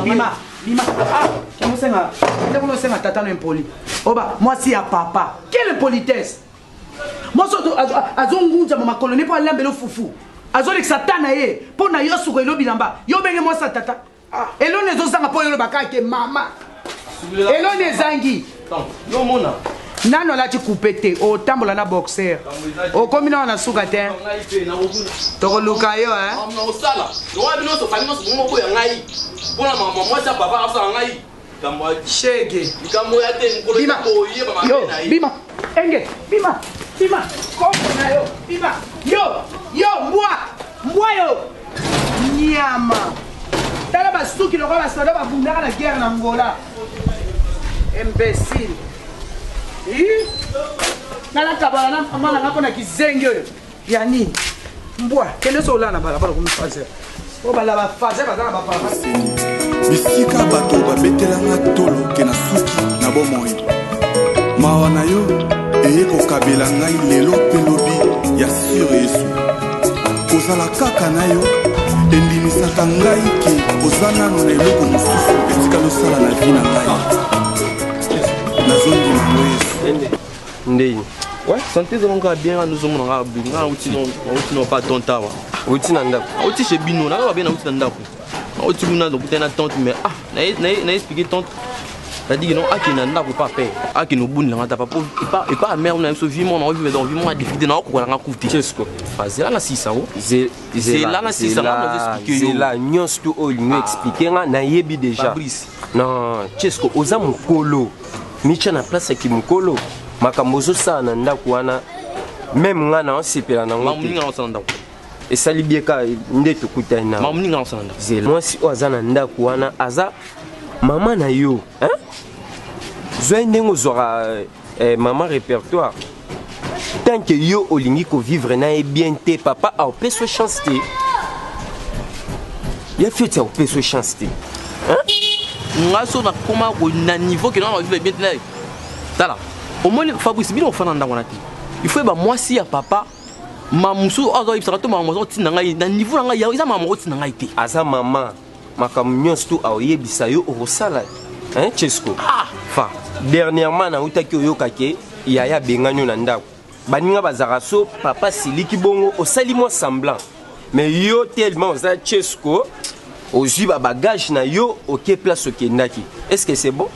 Speaker 7: bima bima ah osenga ndenge osenga tata no impoli oba mwasi ya papa quelle impolitesse mwasi azongunzama makolo ne mpo alambela fufu azolekisa ta na ye mpo na yo suka elo bilamba yo obenge mwasi ya tata eloni ezozanga mpo yo olobaka ke mama eloni ezangi nano alati coupe te otambola na boxer okomi nao na suka te tokoluka yo shege bima yo bima enge bima bima kombo na yo bima yo yo mbwa mbwa yo nyama tala basuki lokola basoda babundaka na guerre na angola imbécile nga nakabala na mama na nga mpo na kizengi oyo ya nini mbwa kende so olala na balabala komi fazer oyo bala bafazer baza na bapara
Speaker 1: bisika bato babetelanga tolo ke na suki na bomoi mawa na yo eye kokabela ngai lelo mpe lobi ya sur yesu kozala kaka na yo endimisaka ngai ke oza nano na eloko mosusu etikali osala na vi na ngai nazondima ngo yesu
Speaker 5: ndeni. Ouais, santé ezalaka kaka bien wana ozomona kaka bien. Nga nauti nauti na pa tante awa.
Speaker 10: Outi na ndako.
Speaker 5: Outi chez bino, na ba bien nauti na ndako. Nauti kuna nakutani na tante mais ah, na na expliquer tante. C'est-à-dire que non, akende na ndako epa père, akende obundela nga tapa po epa epa mère na biso vie mona ovi donc vie mona difficulté na okokola nga kufi te.
Speaker 10: Chesco.
Speaker 5: Zela na sisa o. Zela na sisa nga nazo expliquer yo.
Speaker 10: Zela nyonso tu oyo olingi expliquer nga nayebi déjà.
Speaker 5: Fabrice.
Speaker 10: Non, Chesco oza mokolo. Micha na place ya kimokolo. Makambo ozosala na ndako wana meme nga na osepela nango
Speaker 5: te.
Speaker 10: Esali bien kaka nde tokutani na. Zela. Mwasi oyo aza na ndako wana aza mama na yo, hein? Zwa ye ndenge ozwaka eh, mama répertoire. Tant que yo olingi kovivre na ye bien te, papa aopesa chance te. Ya fioti aopesa chance te.
Speaker 5: Hein? Nga so nakoma na niveau ke na vivre bien te. Tala, omoni Fabrice bino ofanda ndako na te. Il faut ba mwasi ya papa ma mosusu oyo azoyebisaka to makambo azotinda ngai na niveau na ngai eza makambo otinda ngai te.
Speaker 10: Aza mama makambo nyonso tu aoyebisa yo okosala hein Chesco.
Speaker 5: Ah,
Speaker 10: fa dernièrement nautaki oyoka ke yaya abengani yo na ndako baninga bazalaka so papa siliki bongo osali mwa semblant mais yo tellement oza Chesco ozwi ba bagage na yo oke place okendaki est ce que c'est bon?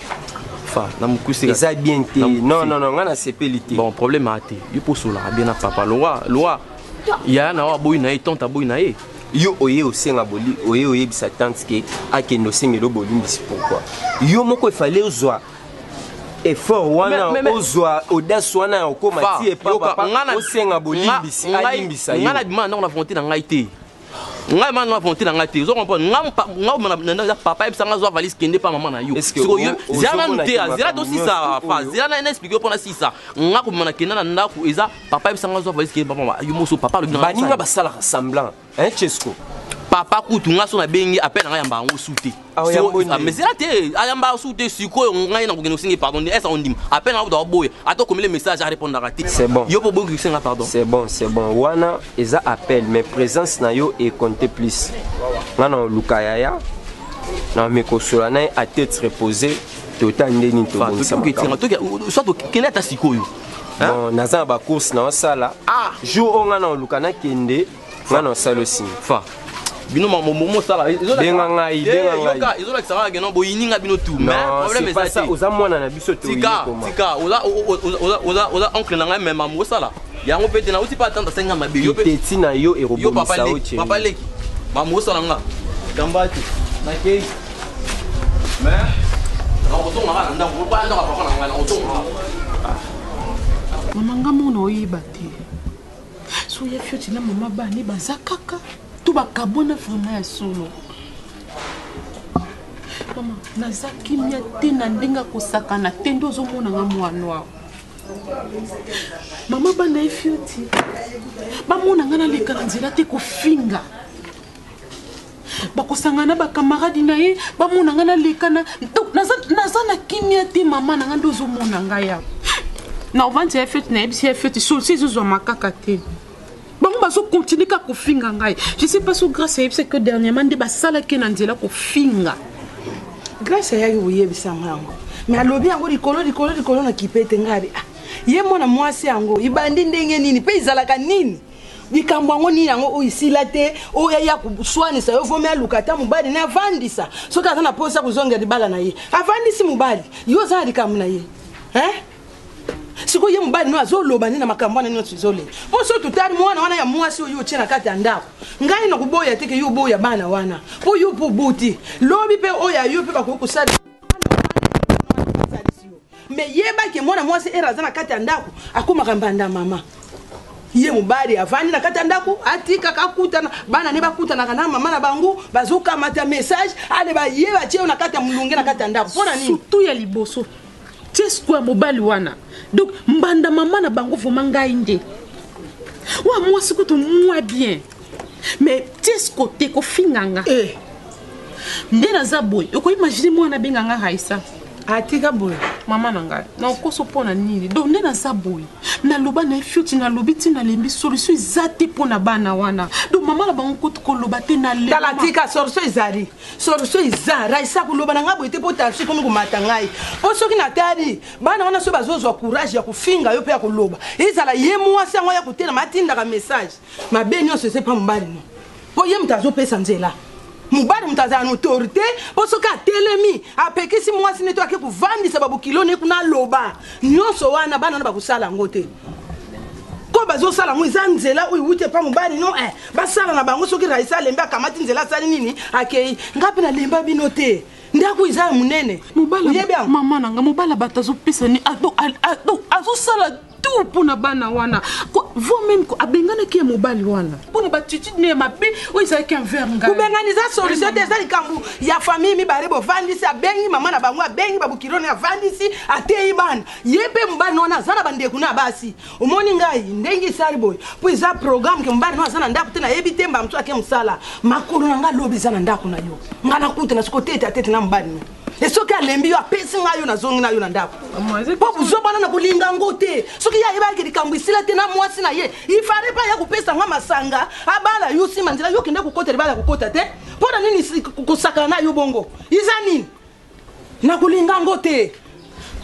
Speaker 5: Fa na mokuse
Speaker 10: eza bien te. Non non non, nga nasepeli te.
Speaker 5: Bon, problème aa te, yo mpo osolaka bien na papa lowa lowa yaya na yo aboyi na ye, tante aboyi na ye.
Speaker 10: Yo oye osenga boli, oye oyebisa tante ke akende osengela bolimbisi pourquoi? Yo moko efale ozwa effort wana, ozwa audace wana ya okoma ti epa papa osenga bolimbisi, alimbisa yo.
Speaker 5: Nga na bima na ndako na volonté na ngai te. Ngai ma na volonté na ngai te. Ozo comprendre? Nga nga papa yebisa nga zwa valise kende pa mama na yo. Sikoyo zela nanu te, zela tosisa fa, zela na expliquer yo mpona sisa. Nga kobima na kenda na ndako eza papa yebisa nga zwa valise kende pa mama yo moso papa alobi na ngai.
Speaker 10: Baninga basalaka semblant, hein Chesco?
Speaker 5: Papa kutu nga so nabengi appel na ngai yamba yango su te. Mais zela te, ayamba su te. Sikoyo ngai nakokende kosenga pardon nde esa ondima appel na ngai boya ata okomeli message arépondaka te.
Speaker 10: C'est bon.
Speaker 5: Yo mpo boyoki kosenga pardon.
Speaker 10: C'est bon, c'est bon. Wana eza appel mais présence na yo ecompte plus. Nga na oluka yaya na mekosola na ye à tête reposée tota nde nini tobongisa
Speaker 5: soit tokende ata sikoyo.
Speaker 10: Bon, naza na bacourse na osala jour oyo nga na oluka nakende nga na osala osima.
Speaker 5: Fa bino mosala
Speaker 10: benga ngai, benga ngai.
Speaker 5: Ezolakisa kaka keno boyini nga bino tout. Mais problème eza te.
Speaker 10: Oza mwana na biso.
Speaker 5: Tika tika, oza oza oza oncle na ngai mais mamu osala yango mpe te nauti mpe atanda asenga mabe yo
Speaker 10: mpe ti na yo ekobomisa yo.
Speaker 5: Papa leki mamu osala nga kamba te nakei mais nakozonga kaka na ndako pa ndako papa na ngai nakozonga.
Speaker 14: Mama nga mona oyeba te so ya fioti na mama bani baza kaka to bakabwana vraiment ya solo. Mama naza kimia te na ndenge akosakana te nde ozomona nga mwana awa. Mama bana ye fioti bamona nga naleka na nzela te kofinga bakosangana bakamaradi na ye bamona nga naleka na donc naza na kimia te. Mama na nga nde ozomona ngai awa na ovandi ya fioti nayebisi ya fioti solution ezozwama kaka te. Bango bazokontinue kaka kofinga ngai. Je sais pas so Grâce ayebisa que dernièrement nde basalaki na nzela kofinga.
Speaker 4: Grâce ayaki koyebisa nga yango mais alobi yango likolo likolo likolo na kipe te. Ngai abi ah, ye mwana mwasi yango ibandi ndenge nini mpe ezalaka nini likambo yango nini yango oyo esila te oyo aya koswanisa yo vomi aluka ata mobali ne avandisa soki aza na mposa kozongela libala na ye avandisi mobali yo oza na likambo na ye hein? Sikoyo ye mobali no azoloba nde na makambo wana nyonso ezolela mpo so totali mwana wana ya mwasi oyo otie na kati ya ndako ngai na koboya te ke yo oboya bana wana mpo yo mpo oboti lobi mpe oyo ya yo mpe bakoki kosala me yebake mwana mwasi ere aza na kati ya ndako akomaka mbanda mama ye mobali avandi na kati ya ndako atikaka akutana bana ne bakutanaka na mama na bango bazokamata message ale baye batie yo na kati ya molunge na kati ya ndako mpo na nini?
Speaker 14: Surtout ya liboso tie ya mobali wana donc mbanda mama na bango vraiment ngai nde wa mwasi kutu mwa bien mais tiesko te kofinga nga
Speaker 4: eh.
Speaker 14: Nde naza boye okoimagine mwana abenga nga Raisa
Speaker 4: atika boye
Speaker 14: mama na ngai na okoso mpo na nini donc nde naza boye. Naloba na ye fioti, nalobi ti nalembi, solution eza te mpo na bana wana. Donc mama na bango kutu koloba te na
Speaker 4: Tala, tika, solution ezali, solution eza. Raisa, koloba na ngai boye te, mpo tension ekomi komata ngai. Mpo soki natali bana wana, soki bazozwa courage ya kofinga yo mpe ya koloba, ezala ye mwasi yango ya kotelama atindaka message mabe nyonso, eza epa mobali no, mpo ye moto azopesa nzela. Mobali moto azala na autorité, mpo soki atelemi apekisi mwasi nde to ake kovandisa babokilo ne kuna, aloba nyonso wana, bana wana bakosala yango te. Ko bazosala yango, eza nzela oyo ewuti epa mobali no. Basala na bango. Soki Raisa alembi, akamati nzela, asali nini, akei. Nga mpe nalemba bino te, ndako eza ya monene.
Speaker 14: Oyebi yango, mama na nga, mobali bato azopesa ni azosala tout mpona bana wana, voire même abenganaki ya mobali wana mpona batitude ne ya mabe oyo ezalaki envers ngai.
Speaker 4: Kobengana eza solution te. Eza likambo ya famille mibale. Bovandisi, abengi mama na bango, abengi babokilo ne, avandisi, ateyi bana. Ye mpe mobali wana aza na bandeko na basi. Omoni ngai ndenge esali boye, mpo eza programme ke mobali no aza na ndako te, nayebi te, mba mosu ake mosala. Makolo na ngai lobi eza na ndako na yo, ngai nakuta na siko tete atete na mobali no. E soki alembi yo, apesi ngai yo, nazongi na yo na ndako, mpo buzobana na kolinga yango te. Soki ye ayebaki likambo esila te na mwasi na ye, ifale mpe aya kopesa nga masanga, abala yo. Nsima nzela yo kende kokota libala, kokota te. Mpo na nini kosakana na yo bongo? Eza nini? Nakolinga yango te.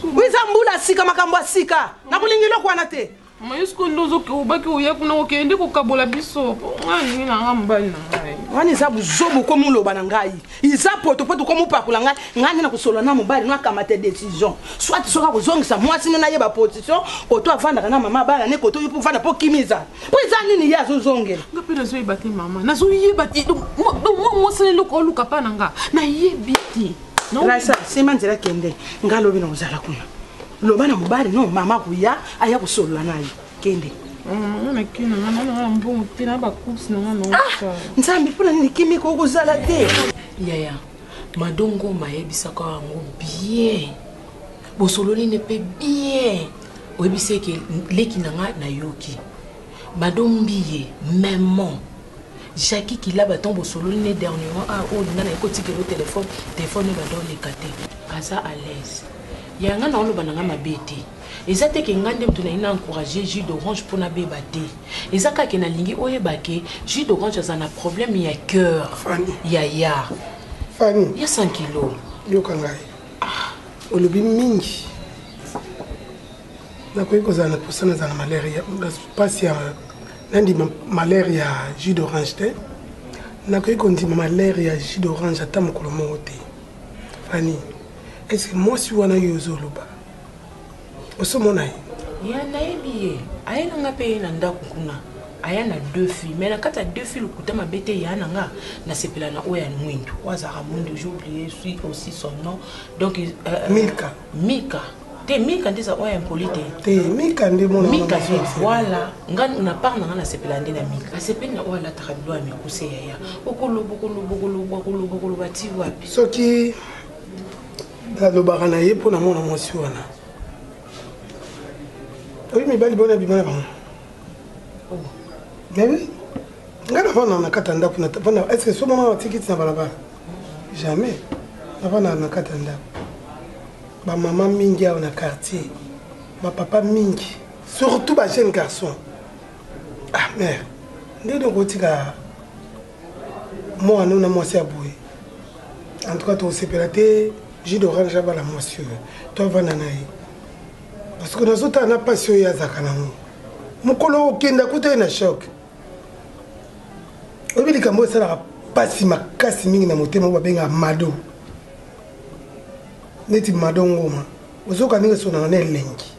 Speaker 4: Eza mbula sika, makambo ya sika, nakolinga eloko wana te.
Speaker 14: Mama, yo sikoyo nde obaki oya kuna, okende kokabola biso, po nga alingi na nga mobali na ngai.
Speaker 4: Wana eza buzoba. Okomi oloba na ngai eza potopoto, okomi opakola ngai. Ngai nde na kosolola na mobali no, akamata décision, soit soki akozongisa mwasi nde nayeba position koto avandaka na mama bana ne, koto yo mpo ovanda, mpo kimi eza, mpo eza nini ye azozongela.
Speaker 14: Nga mpe nazoyeba te, mama, nazoyeba te. Donc mwa mwasi na eloko oluka mpa na nga, nayebi te.
Speaker 4: Raisa, sima nzela, kende. Ngai alobi na kozala kuna, loba na mobali no, mama koya, aya kosolola na ye, kende.
Speaker 14: Mbongo te na bacourse na nga.
Speaker 4: Nzambe, mpona nini kimi kokozala te?
Speaker 15: Yaya Madongo mayebisaka yango bien, bosololi ne mpe bien, oyebisi eke leki na nga nayoki Mado Mbiye memon Jackie Kilaba ntango bosololi ne dernièrement. Ah, oyo nga naye kotikela telefone, telefone ebanda oleka te, aza à l'aise. Ya nga na oloba na nga mabe te, eza te ke nga nde moto nayi na encourage jus d'orange mpo nabeba te. Eza kaka ke nalingi oyeba ke jus d'orange aza na problème ya cœur. Ya ya
Speaker 7: Fani
Speaker 15: ya 100 kilo.
Speaker 7: Yoka ngai, olobi mingi. Nakoki kozala na mposa nazala na malheur ya mpasi ya nandima malheur ya jus d'orange te. Nakoki kondima malheur ya jus d'orange ata mokolo moko te. Fani, est-ce mwasi wana yo ozoloba, osomona ye?
Speaker 15: Ya, nayebi ye. Aye na nga mpe ye na ndako kuna, aya na deux filles, mais na kati ya deux filles, lokuta mabe te, ya na nga nasepela na oyo ya mwindu, oyo azalaka mwindu, j'ai oublié aussi son nom. Donc
Speaker 7: Milka.
Speaker 15: Mika te, Mika nde eza oyo impoli te.
Speaker 7: Te, Mika nde mona.
Speaker 15: Mika nde, voilà. Nga na part na nga nasepela nde na Mika, asepeli na oyo alataka bilo ya mikuse. Yaya, okoloba, okoloba, okoloba, okoloba, okoloba ti wapi?
Speaker 7: Soki nalobaka na ye mpo na mwana mwasi wana, oyi mibali bona bima na bango. Mais ngai navanda na kati ya ndako, est ce que so mama batikiti na balabala? Jamais. Navanda na kati ya ndako, bamama mingi awa na quartier, bapapa mingi, surtout bajeune garçon. Ah mare, ndenge okotika mwana na mwasi ya boye? En tout cas tokosepela te jus d'orange abala mwasi oyo to avanda na ye, parce que nazotala na mpasi oyo azalaka nango. Mokolo okenda kuta ye na choc. Oyebi likambo oyo esalaka mpasi makasi mingi na motema, oyo babengaka Mado, neti Mado Ngoma, ozoka ndenge esonaka na elengi,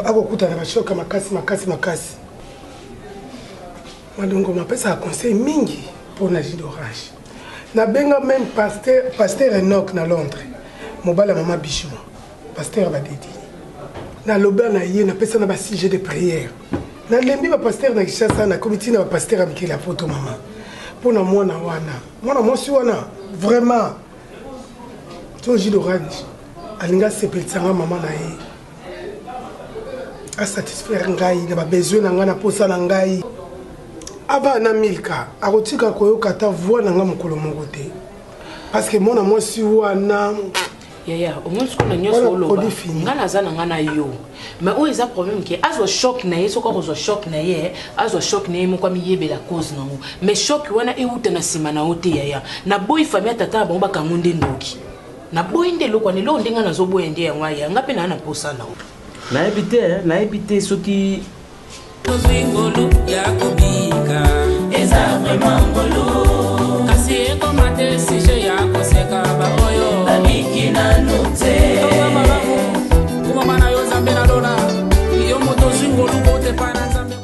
Speaker 7: Akokutana bashoka makasi makasi makasi. Mado Ngoma apesaka conseil mingi mpona jus d'orange. Nabenga même pasteur, pasteur Enoch na Londres, mobali ya mama Bijou, pasteur Badedi. Naloba na ye, napesa na basujet de prière. Nalembi bapasteur na Kinshasa, nakomi ntina bapasteur ya mikili ya poto. Mama, mpona mwana wana, mwana mwasi wana, vraiment to jus d'orange alingi asepelisanga mama na ye, asatisfaire ngai na babesoin na ngai, na posa na ngai. Ava na Milka akotika koyoka ata voi na ngai mokolo moko te, parce que mwana mwasi wana.
Speaker 15: Yaya, omoni sikoyo na nyonso oloba nga naza na nga na yo, mais oyo eza problème ke azwa choc na ye. Soki akozwa choc na ye, azwa choc na ye moko, amiyebela cause nango, mais choc wana euta na nsima na yo te. Yaya, naboyi famille ya tata na bango bakango nde ndoki. Naboyi nde eloko wana, eloko nde nga nazoboya nde yango. Aya, nga mpe naa na posa na yo.
Speaker 12: Nayebi te, nayebi te soki
Speaker 6: Tozwi ngolu ya kobika, eza vraiment ngolu, kasi ekoma te sujet ya koseka baoyo babiki nanu te. Toza malamu kumama na yo Nzambe na lola, yo moto ozwi ngolu kotepa na Nzambe.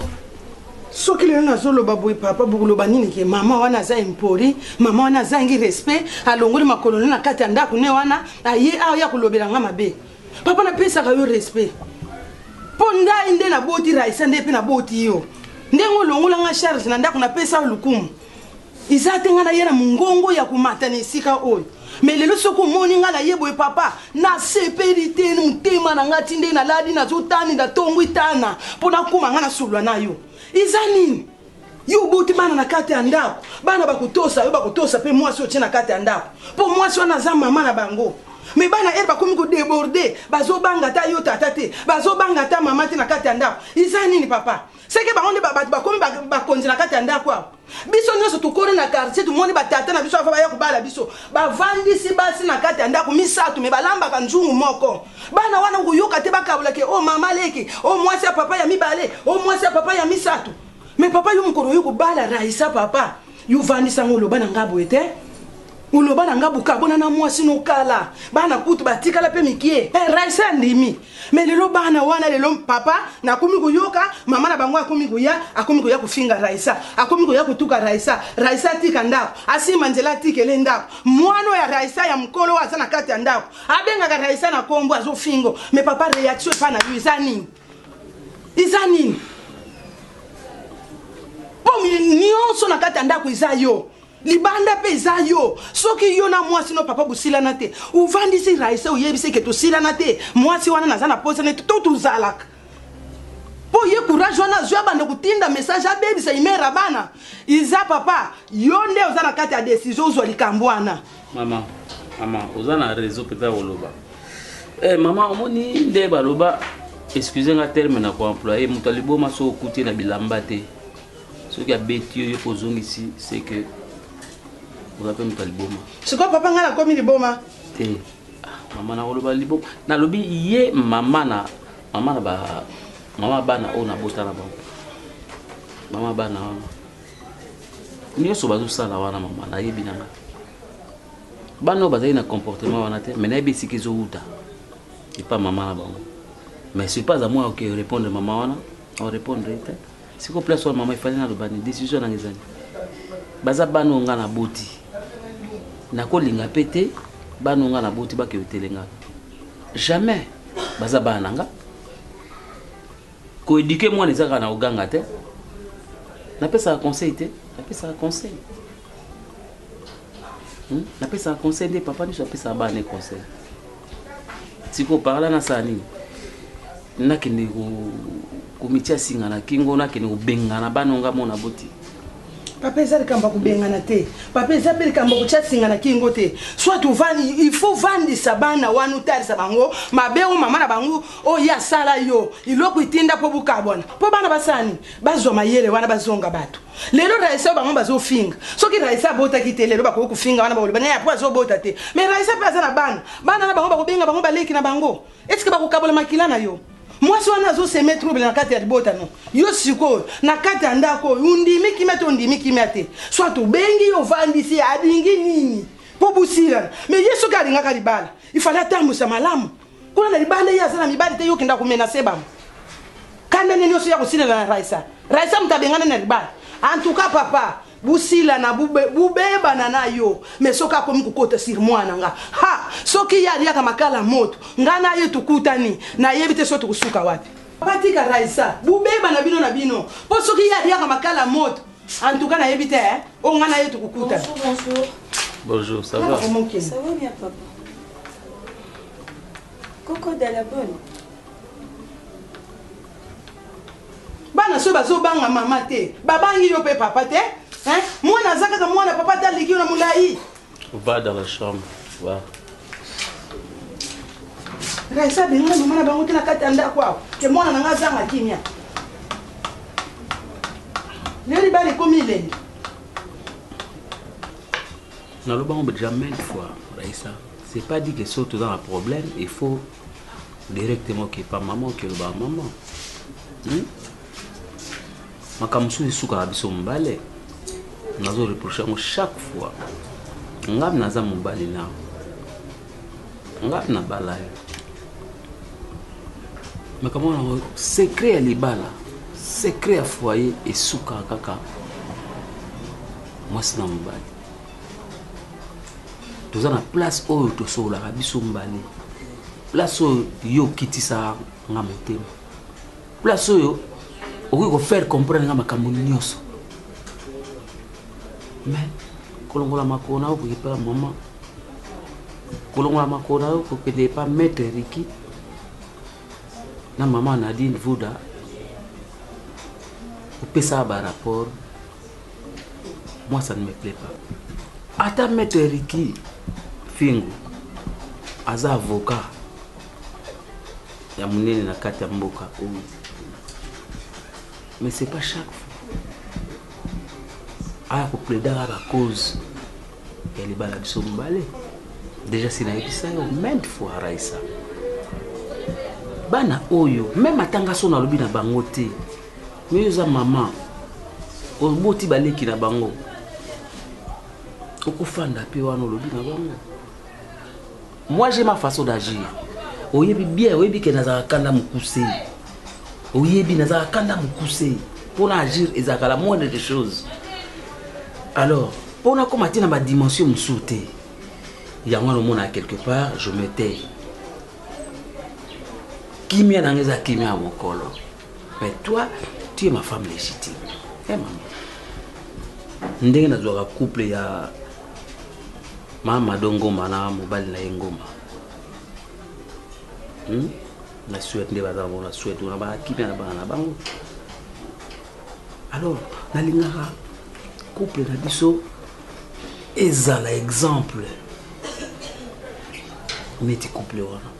Speaker 7: Soki lelo nazoloba boye, papa, bokoloba nini? Ke mama wana aza impoli, mama wana azangi respect, alongoli makolo ne na kati ya ndako ne wana, aye awa ya kolobela nga mabe. Papa, napesaka yo respect mpo ngai nde naboti Raisa, nde mpe naboti yo. Ndenge olongola nga charge na ndako, napesa yo lokumu. Eza te ngai naye na mongongo ya komata na esika oyo, me lelo soki omoni ngai naye boye, papa, nasepeli te. Motema na ngai ti nde nalali, nazotani natongwi tana mpo nakoma ngai nasolwa na yo. Eza nini? Yo oboti bana na kati ya ndako, bana bakotosa yo, bakotosa mpe mwasi otie na kati ya ndako, mpo mwasi wana aza mama na bango. Me bana ere bakomi kodeborde, bazobanga ata yo tata te, bazobanga ata mama te na kati ya ndako. Eza nini, papa? Seke bango nde bato bakomi bakonzi na kati ya ndako awa. Biso nyonso tokoli na quartier, tomoni batata na biso afa baya kobala biso, bavandisi basi na kati ya ndako misato, me balambaka nzungu moko. Bana wana okoyoka te bakabolake o mama leki, o mwasi ya papa ya mibale, o mwasi ya papa ya misato. Me papa, yo mokolo oyo kobala Raisa, papa, yo vandisa yango, oloba na nga boye te, oloba na nga bokabona na mwasi nokala, bana kutu batikala mpe mikie. Eh, Raisa andimi. Me lelo bana wana, lelo papa, nakomi koyoka mama na bango akomi koya, akomi koya kofinga Raisa, akomi koya kotuka Raisa. Raisa atika ndako, asimba nzela, atikele ndako. Mwana oyo ya Raisa ya mokolo oyo aza na kati ya ndako, abengaka Raisa na kombo, azofingo. Me papa, réaction epa na yo eza nini? Eza nini? Mpo nyonso na kati ya ndako eza yo, libanda mpe eza yo. Soki yo na mwasi no, papa, bosilana te, ovandisi Raisa, oyebisi ke tosilana te, mwasi wana naza na posa nete to tozalaka, mpo ye courage wana azwi, abanda kotinda message, abebisa imera bana. Iza papa, yo nde oza na kati ya décision, ozwa likambo wana.
Speaker 12: Mama, mama, oza na réseau mpenza koloba. Eh, mama, omoni nde baloba, excuse nga terme na koemploye, moto aliboma soki okuti na bilamba te, soki abeti yo, yo mpo ozongisi, c'est que oza mpe moto aliboma.
Speaker 7: Sikoyo papa, ngai nakomi liboma?
Speaker 12: Te. Ah, mama, nakoloba liboma, nalobi ye mama na mama na ba mama bana oyo nabota na bango, mama bana wana nyonso bazosala wana, mama, nayebi na nga bana oyo bazali na comportement wana te, mais nayebi esika ezowuta epa mama na bango. Mais c'est pas à moi que répondre mama wana, orépondre te. Siko place wana, mama, efali naloba ni décision nanga ezali, baza bana oyo nga naboti, nakolinga mpe te bana oyo nga naboti bakee otelengaka jamais. Baza bana na nga. Koéduquer mwana eza kaka na koganga te. Napesaka conseil te, napesaka conseil. Napesaka conseil nde papa nyonso apesaka bana ne conseil. Sikoyo parla, nasala nini? Nakende komitia singa na kingo, nakende kobengana bana onga mona boti?
Speaker 7: Papa, eza likambo ya kobengana te. Papa, eza mpe likambo ya kotya singa na kingo te. Soit ovandi, il faut vandisa bana wana, otalisa bango mabe oyo mama na bango oyo ye asala yo, eloko etinda mpo bokabwana, mpo bana basala nini? Bazwa mayele wana, bazonga bato. Lelo Raisa oyo bango bazofinga, soki Raisa abotaki te, lelo bakoki kofinga wana, bakoloba naye apo azobota te. Mais Raisa mpe aza na bana, bana na bango bakobenga bango baleki na bango. Eske bakokabola makila na yo? Mwasi wana azoseme trouble na kati ya libota no. Yo sikoyo na kati ya ndako oyo, ondimi kimia te, ondimi kimia te, soit obengi yo, ovandisi ye, alingi nini mpo bosilana. Mais ye soki alingaka libala, ifale atambwisa malamu kuna na libanda. Ye aza na mibali te, yo okenda komenase bango kanda nde nyonso ya kosilana na Raisa. Raisa moto abengana na libala. En tout cas papa, bosilana, bobebana na yo, mais soki akomi kokota sur mwana nga, ha, soki ye aliaka makala moto, nga na ye tokutani, nayebi te soki tokosuka wapi. Papa, tika Raisa, bobebana bino na bino, mpo soki ye aliaka makala moto, en tout cas nayebi te, eh, oyo nga na ye tokokutana.
Speaker 16: Bonjour, bonjour.
Speaker 12: Bonjour, ça va?
Speaker 16: Ça va bien, papa. Coco de la bonne.
Speaker 7: Bana soki bazobanga mama te, babangi yo mpe papa te, hein? Mwana aza kaka mwana, papa te aleki yo na molai.
Speaker 12: Va dans la chambre, va.
Speaker 4: Raisa abenga mama na bango te na kati ya ndako awa ke mwana na nga azanga kimia. Lelo libala ekomi elengi.
Speaker 12: Naloba yango déjà maintes fois, Raissa. C'est pas dit que soki toza na problème, il faut directement ke pa maman ke loba maman. Makambo mosusu esukaka biso mibale. Nazo reproche yango chaque fois. Nga naza mobali na nga nabala yo. Makambo wana secret ya libala, secret ya foyer esukaka kaka mwasi na mobali. Toza na place oyo tosololaka biso mibale, place oyo yo okitisaka nga motema, place oyo okoki kofaire comprendre nga makambo nyonso. Mais kolongola makolo na yo okoki epa mama, kolongola makolo na yo kokende epa maître Ricky na mama Nadine Vuda, opesaka ba rapport. Moi, ça ne me plaît pas. Ata maître Ricky Fingu aza avocat ya monene na kati ya mboka oyo, mais c'est pas chaque fois aya koplaidaka ba cause ya libala biso mibale. Déjà si nayebisa yo maintes fois Raissa, bana oyo même atanga so nalobi na bango te, mais yo oza mama, oboti baleki na bango, okofanda mpe wana olobi na bango. Moi j'ai ma façon d'agir. Oyebi bien, oyebi ke nazalaka kanda mokuse, oyebi nazalaka kanda mokuse. Mpona agir ezalaka la moindre des choses. Alors mpona koma te na badimension mosusu te, yango wana omonaka quelque part je me tais. Kimia nanga eza kimia ya mokolo, mais toi tu es ma femme légitime. Eh mama, ndenge nazwaka couple ya mama do Ngoma na mobali na ye Ngoma, Na Suède nde baza bango na Suède wana bakimia na bana na bango. Alors nalingaka couple na biso ezala exemple neti couple wana.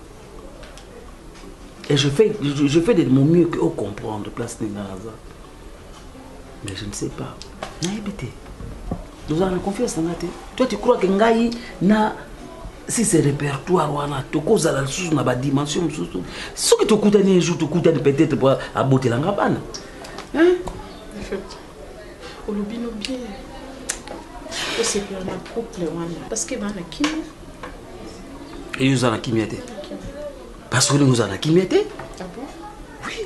Speaker 12: Et je fais de mon mieux que comprendre place ndenge naza, mais je ne sais pas, nayebi te tozala na confiance na nga te. Toi tu crois que ngai na si ce répertoire wana tokozala lisusu na badimension mosusu soki tokutani un jour, tokutani peut-être po abotelanga bana, hein?
Speaker 14: Olobi no bien, osepela na couple wana parce que bana kimia.
Speaker 12: Eyo oza na kimia te parce que olingi ozala na kimia te.
Speaker 14: Ah bon? Oui,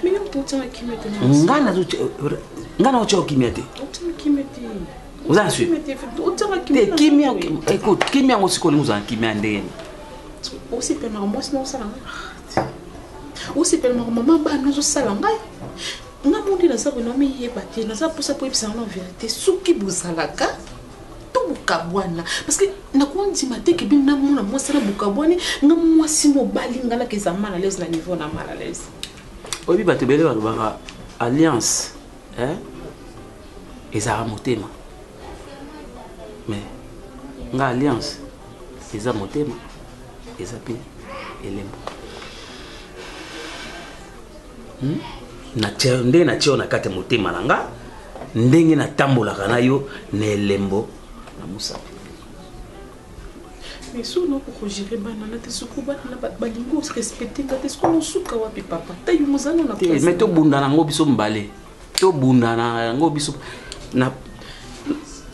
Speaker 14: mais yo moto otianga kimia te.
Speaker 12: Nga naotya yo kimia te.
Speaker 14: Otianga kimia te.
Speaker 12: Oza na suite te kimia. Écoute, kimia yango sikoyo olingi ozala na kimia ndenge nini?
Speaker 14: Osepelaka mwasi na osala ngai, osepelaka mama bana ozosala ngai. Nga mondi naza boye, namiyeba te, naza mposa po yebisanga na vérité soki bozalaka to bokabwana, parce que nakondima te ke bino namona mwasi na bokabwani. Nga mwasi mobali nga naka eza mal à l'aise na niveau na mal à l'aise.
Speaker 12: Oyebi bato ebele balobaka alliance, eh? Ezalaka motema, mais nga alliance eza motema, eza mpe elembo. Ndenge natia yo na kati ya motema na nga, ndenge natambolaka na yo na elembo na mosapi.
Speaker 14: Mais soki nakoki kogere bana na te, soki bana na balingi orespecte nga te, soki nosuka wapi papa? Ta yo mozala na
Speaker 12: te, mais tobunda na yango biso mibale, tobunda na yango biso na.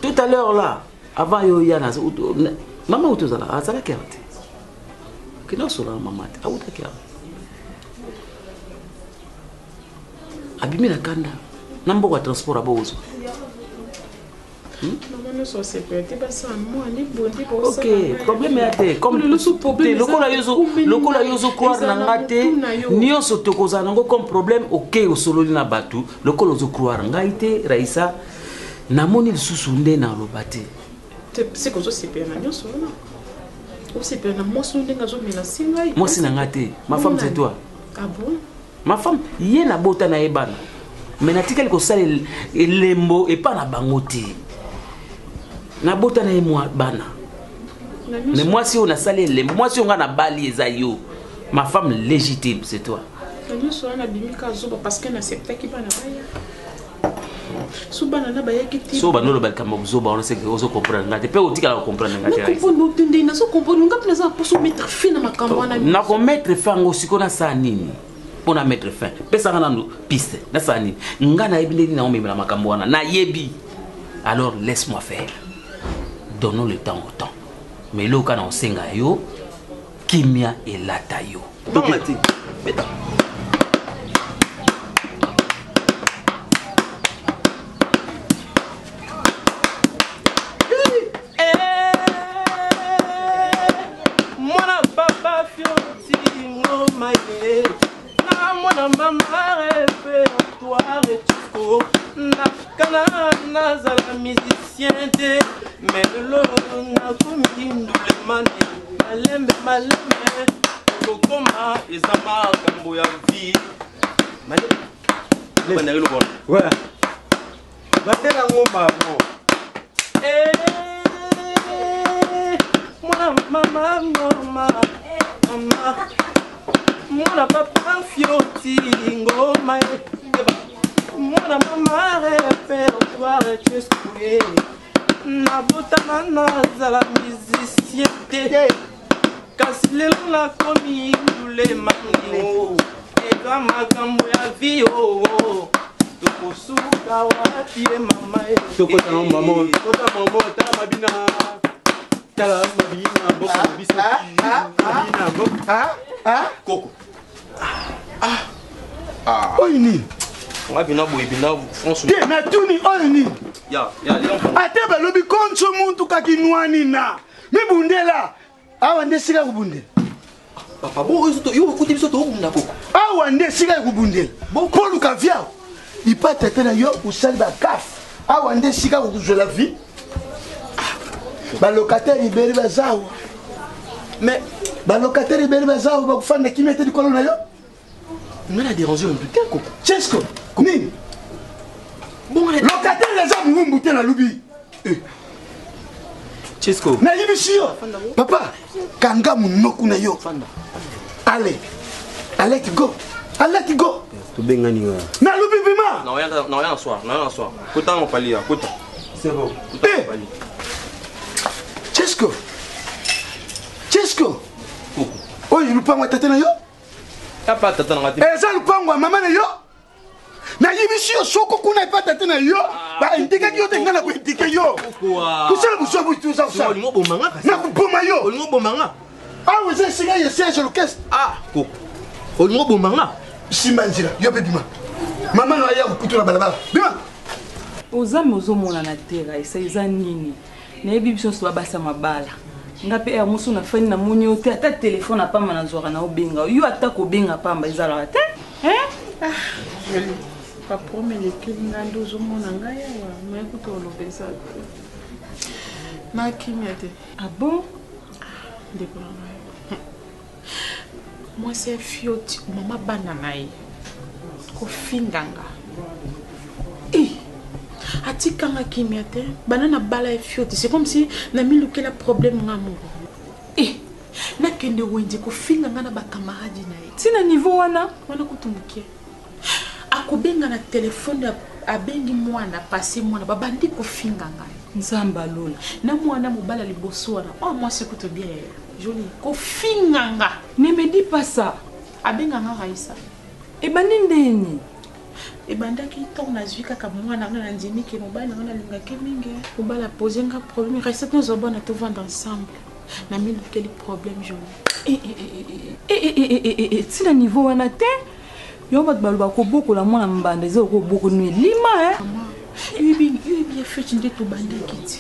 Speaker 12: Tout à l'heure là, avant yo ya na mama uti ozala, azalaki awa te, okende osola na mama te, awutaki awa, abimi na kanda na mboko ya transport abokozwa. Ok, problème ya te, lokola yo ozocroire na nga te, nyonso tokozala nango comme problème. Ok, osololi na bato lokola ozocroire ngai te. Raisa, namoni lisusu nde naloba te.
Speaker 14: Seke ozosepela na nyonso wana, osepela na mwasi oyo ndenge azomenase ngai.
Speaker 12: Mwasi na nga te, ma femme c'est toi.
Speaker 14: Ah bon?
Speaker 12: Ma femme, ye nabota na ye bana, mais natikali kosala elembo epa na bango te. Nabota na ye mwa bana, mais mwasi oyo nasali elembo, mwasi oyo ngai nabali eza yo. Ma femme légitime, c'est toi.
Speaker 14: Na nyonso wana nabimi kaka zoba parce que naacceptaki bana baya. So bana na bayaki te.
Speaker 12: So bando loba likambo zoba wana seke ozo comprendre nga te pe otikala ko comprendre nga te.
Speaker 14: Na comprendre te nde nazo comprendre nga pe naza na poso mettre fin na makambo wana.
Speaker 12: Na ko mettre fin ngo siko na sa nini? Mpo na mettre fin. Pesa nga nanu piste. Na sa nini? Nga nayebi ndenge nini naomemela makambo wana. Nayebi. Alors laisse-moi faire. Donnons le temps au temps. Mais eloko na osenga yo kimia elata yo.
Speaker 5: Banga te. Beta.
Speaker 3: Mwana papa fioti ngoma ye na mwana mama répertoire tuko nakana nazala musicien te mais lelo nakomi ndulemane malembe malembe kokoma eza makambo ya vie
Speaker 13: Bandela ngomba mo.
Speaker 3: Eh, mwana mama mama mama mwana papa fioti ngoma ye mwana mama répertoire chescoe nabotama nazala musicien te kasi lelo nakomi ndule eza makambo ya vie oo tokosuka wapi ye mama ye
Speaker 13: tokota na mama kota mama tala mabina tala mabina mboka na biso mabina mboka
Speaker 5: koko
Speaker 2: oyo nini
Speaker 5: nga bina boye bina france
Speaker 2: te natuni oyo nini
Speaker 5: ya ya
Speaker 2: ate balobi konso muntu kakinwani na mibundela awa nde esika ya kobundela
Speaker 5: papa bo yo okuti biso tobunda koko
Speaker 2: awa nde esika ya kobundela mpo luka viao ipa tete na yo osali bagafe awa nde esika ya kokozwela vie balocataire ebele baza awa
Speaker 5: mais
Speaker 2: balocataire ebele baza awa bakofanda kimia te likolo na yo
Speaker 5: nga na déranger motu te koko
Speaker 2: chesco nini locataire eza mowumbu te nalobi
Speaker 5: Chesco.
Speaker 2: nayebisi yo papa kanga monoko na yo ale aleti go aleti go
Speaker 10: tobengani nga
Speaker 2: nalobi bima
Speaker 5: naoya na soir naoya na soir kota mopali ya kota
Speaker 10: c'est bon
Speaker 2: eh Chesco Chesco oyo lupango ya tata na yo eza lupango ya mama na yo nayebisi yo soko kuna epa tata na yo baindikaki yo te ngai nakoindike yo kosala busobutuosakoboma yo awa eza esika ya siège l'orchestre
Speaker 5: olingo obomanga
Speaker 2: simba nzela yo mpe bima mama na aya kokutu na balabala bima
Speaker 11: oza me ozomonana te raisa eza nini nayebi biso nyonso babasa mabala nga mpe heure mosusu nafandi namoni yo te ata telefone ya pamba nazwaka na obenga yo ata kobenga pamba ezalaka te
Speaker 14: ah, baprome elekeli nga nde ozomona ngai awa mai kuta oloba eza te nakimia te
Speaker 11: ah bon
Speaker 14: ndeko na ngai mwasi ya fioti mama bana na ye kofinga nga eh, atikanga kimia te bana na bala ya fioti c'est comme si namilukela problème nga moko eh, nakende wenze kofinga nga na bakamaradi na ye
Speaker 11: ntina niveau wana
Speaker 14: wana kutu moke akobenga na telefone abengi mwana pase mwana babandi kofinga ngai
Speaker 11: nzambe alola
Speaker 14: na mwana mobala liboso wana oyo oh, mwasi kutu bien joli kofinga nga
Speaker 11: ne me dis pas ça
Speaker 14: abenga nga raisa
Speaker 11: ebandi ndeni
Speaker 14: ebandaki ntango nazwi kaka mwana nga nandimi ke mobali na nga nalingaki mingi mobali apose nga problème raisa tozwa bana tovanda ensemble namilukeli problème joli
Speaker 11: ntina niveau wana te yango bato baloba kobokola mwana mbanda eza lokola obokoli no elima
Speaker 14: yoyebi ya feti nde tobandaki ti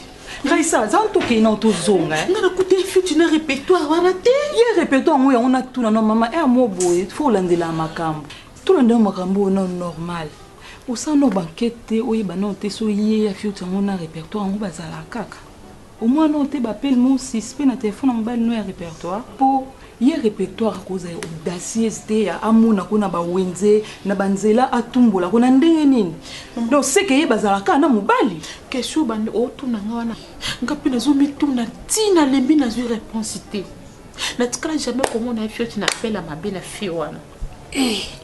Speaker 11: raisa aza tokei nao tozonga
Speaker 14: nga nakuta ye feti na répertoire wana te
Speaker 11: ye répertoire yango yango natuna no mama ere mo boye fo olandela makambo tolandela makambo oyo nao normal osala nao bankete te oyeba nao te so ye ya fioti yango na répertoire yango bazalaka kaka omwana oyo te bapele mo suspect na telefone ya mobali no ya répertoire mpo ye répertoire akozala audacieuse te ya amona ko na bawenze na banzela atumbola ko na ndenge nini donc seke ye bazalaka na mobali
Speaker 14: question bande otuna nga wana nga mpe nazomituna ntina lembi nazwi réponse te. Natikala jamais komona ye fioti na appel ya mabe na fille wana.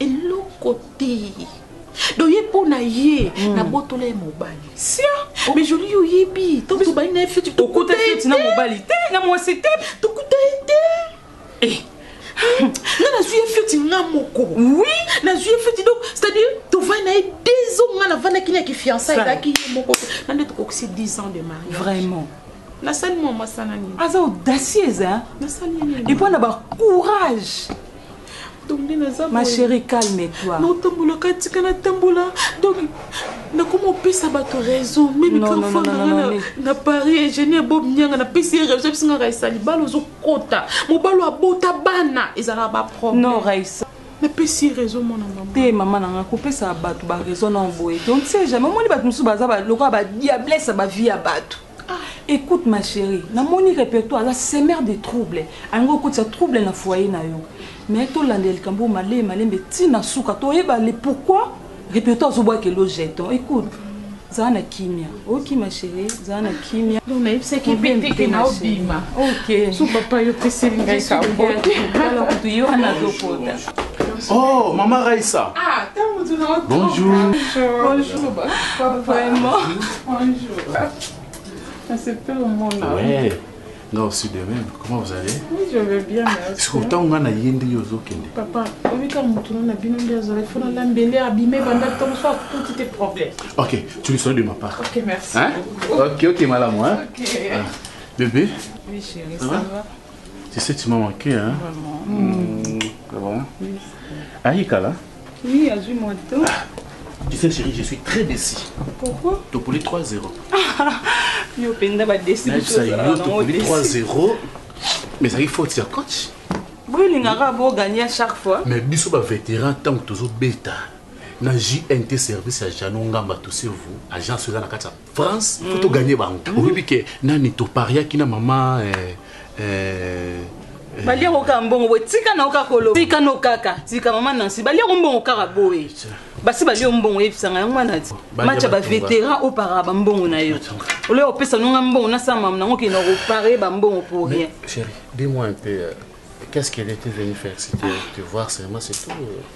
Speaker 14: Eloko te. Donc ye mpo na ye nabotola ye mobali. Sia mais joli yo oyebi ntango tobali na ye fioti
Speaker 11: Okuta fioti na mobali te, na mwasi te.
Speaker 14: Tokuta ye te. Nga nazwi ye fioti nga moko. Oui, nazwi ye fioti donc c'est-à-dire tovandi na ye 2 ans nga navandaki na kifiança ezalaki ye moko te. Na nde tokokisi 10 ans de mariage.
Speaker 11: Vraiment.
Speaker 14: Nasali mwa mwasana nini?
Speaker 11: Aza audacieuse, hein?
Speaker 14: Nasali nini?
Speaker 11: Et puis on a ba courage.
Speaker 14: Donc nde naza
Speaker 11: Ma
Speaker 14: boye.
Speaker 11: chérie, calme-toi.
Speaker 14: Naotambolaka tika natambola donc nakoma opesa bato raison meme
Speaker 11: Non, non, non, non, non, non.
Speaker 14: na Paris Eugénie Bob Nyanga napesi ye raison biso nga Raisa libala ozokota mobali abota bana ezalaka baproblème.
Speaker 11: Non, Raisa.
Speaker 14: Napesi ye raison mwana mama.
Speaker 11: Te mama na nga kopesa bato baraison na boye te, on ne sait jamais. Omoni bato mosusu baza lokola badiablesse ya bavie ya bato. Écoute ma chérie, namoni répertoire aza semeur de trouble, alingi okotisa trouble na foyer na yo. Mais tolandela likambo oyo malembe malembe ntina suka, toyeba le pourquoi répertoire azobwakela jeton. Écoute, zala na kimia, oki ma chérie, zala na kimia.
Speaker 14: Donc nayebisaki mpe te ke naobima.
Speaker 11: Ok.
Speaker 14: So papa yo opeseli ngai kabote.
Speaker 11: Tala kutu ye wana azokota.
Speaker 17: Oh, maman Raïssa.
Speaker 14: Ah, ntango motu na
Speaker 17: Bonjour.
Speaker 14: Bonjour, papa.
Speaker 11: Vraiment.
Speaker 14: Bonjour. Nasepeli omona.
Speaker 17: Ouais. Nga aussi de même. Comment vous allez?
Speaker 14: Oui, je vais bien, merci.
Speaker 17: Siko ntango nga na ye ndenge ozokende.
Speaker 14: Papa, obika motu na bino nde azala ifo nalambele abime banda ntongo so akuti te problème.
Speaker 17: Ok, tu lui salues de ma part.
Speaker 14: Ok, merci.
Speaker 17: Hein? Ok, ok, malamu, hein?
Speaker 14: Ok.
Speaker 17: Ah. Bébé,
Speaker 14: Oui, chérie,
Speaker 17: Ça
Speaker 14: ça
Speaker 17: va?
Speaker 14: va?
Speaker 17: Tu sais, tu m'as manqué, hein?
Speaker 14: Vraiment.
Speaker 17: Ça va? Aïe, Kala.
Speaker 11: Oui, azwi moto.
Speaker 17: Tu sais, chérie, je suis très déçu.
Speaker 11: Pourquoi?
Speaker 17: Topoli 3-0.
Speaker 11: Yo mpenza badesi.
Speaker 17: Nayebisa yo topoli 3-0. Mais ezalaki faute ya coach.
Speaker 11: Bolingaka boganye à chaque fois.
Speaker 17: Mais biso bavétéran ntango tozobeta na JNT service ya Jano Ngamba Tosevu, agence eza na kati ya France, fo toganye bango. Oyebi ke nani topariaki na mama
Speaker 11: Baliako kaka mbongo boye, tika na yo kaka koloba, tika no kaka, tika mama Nancy baliako mbongo kaka boye, basi balio mbongo oyebisanga yango wana ti
Speaker 17: Balia
Speaker 11: match ya
Speaker 17: batonga.
Speaker 11: bavétéran oparaka bambongo na yo, oyo opesa nonga mbongo nasala mamu nango okende kopare bambongo pour rien.
Speaker 17: Chérie, dis-moi un peu, qu'est-ce qu'elle était venue faire? C'était te voir seulement, c'est tout.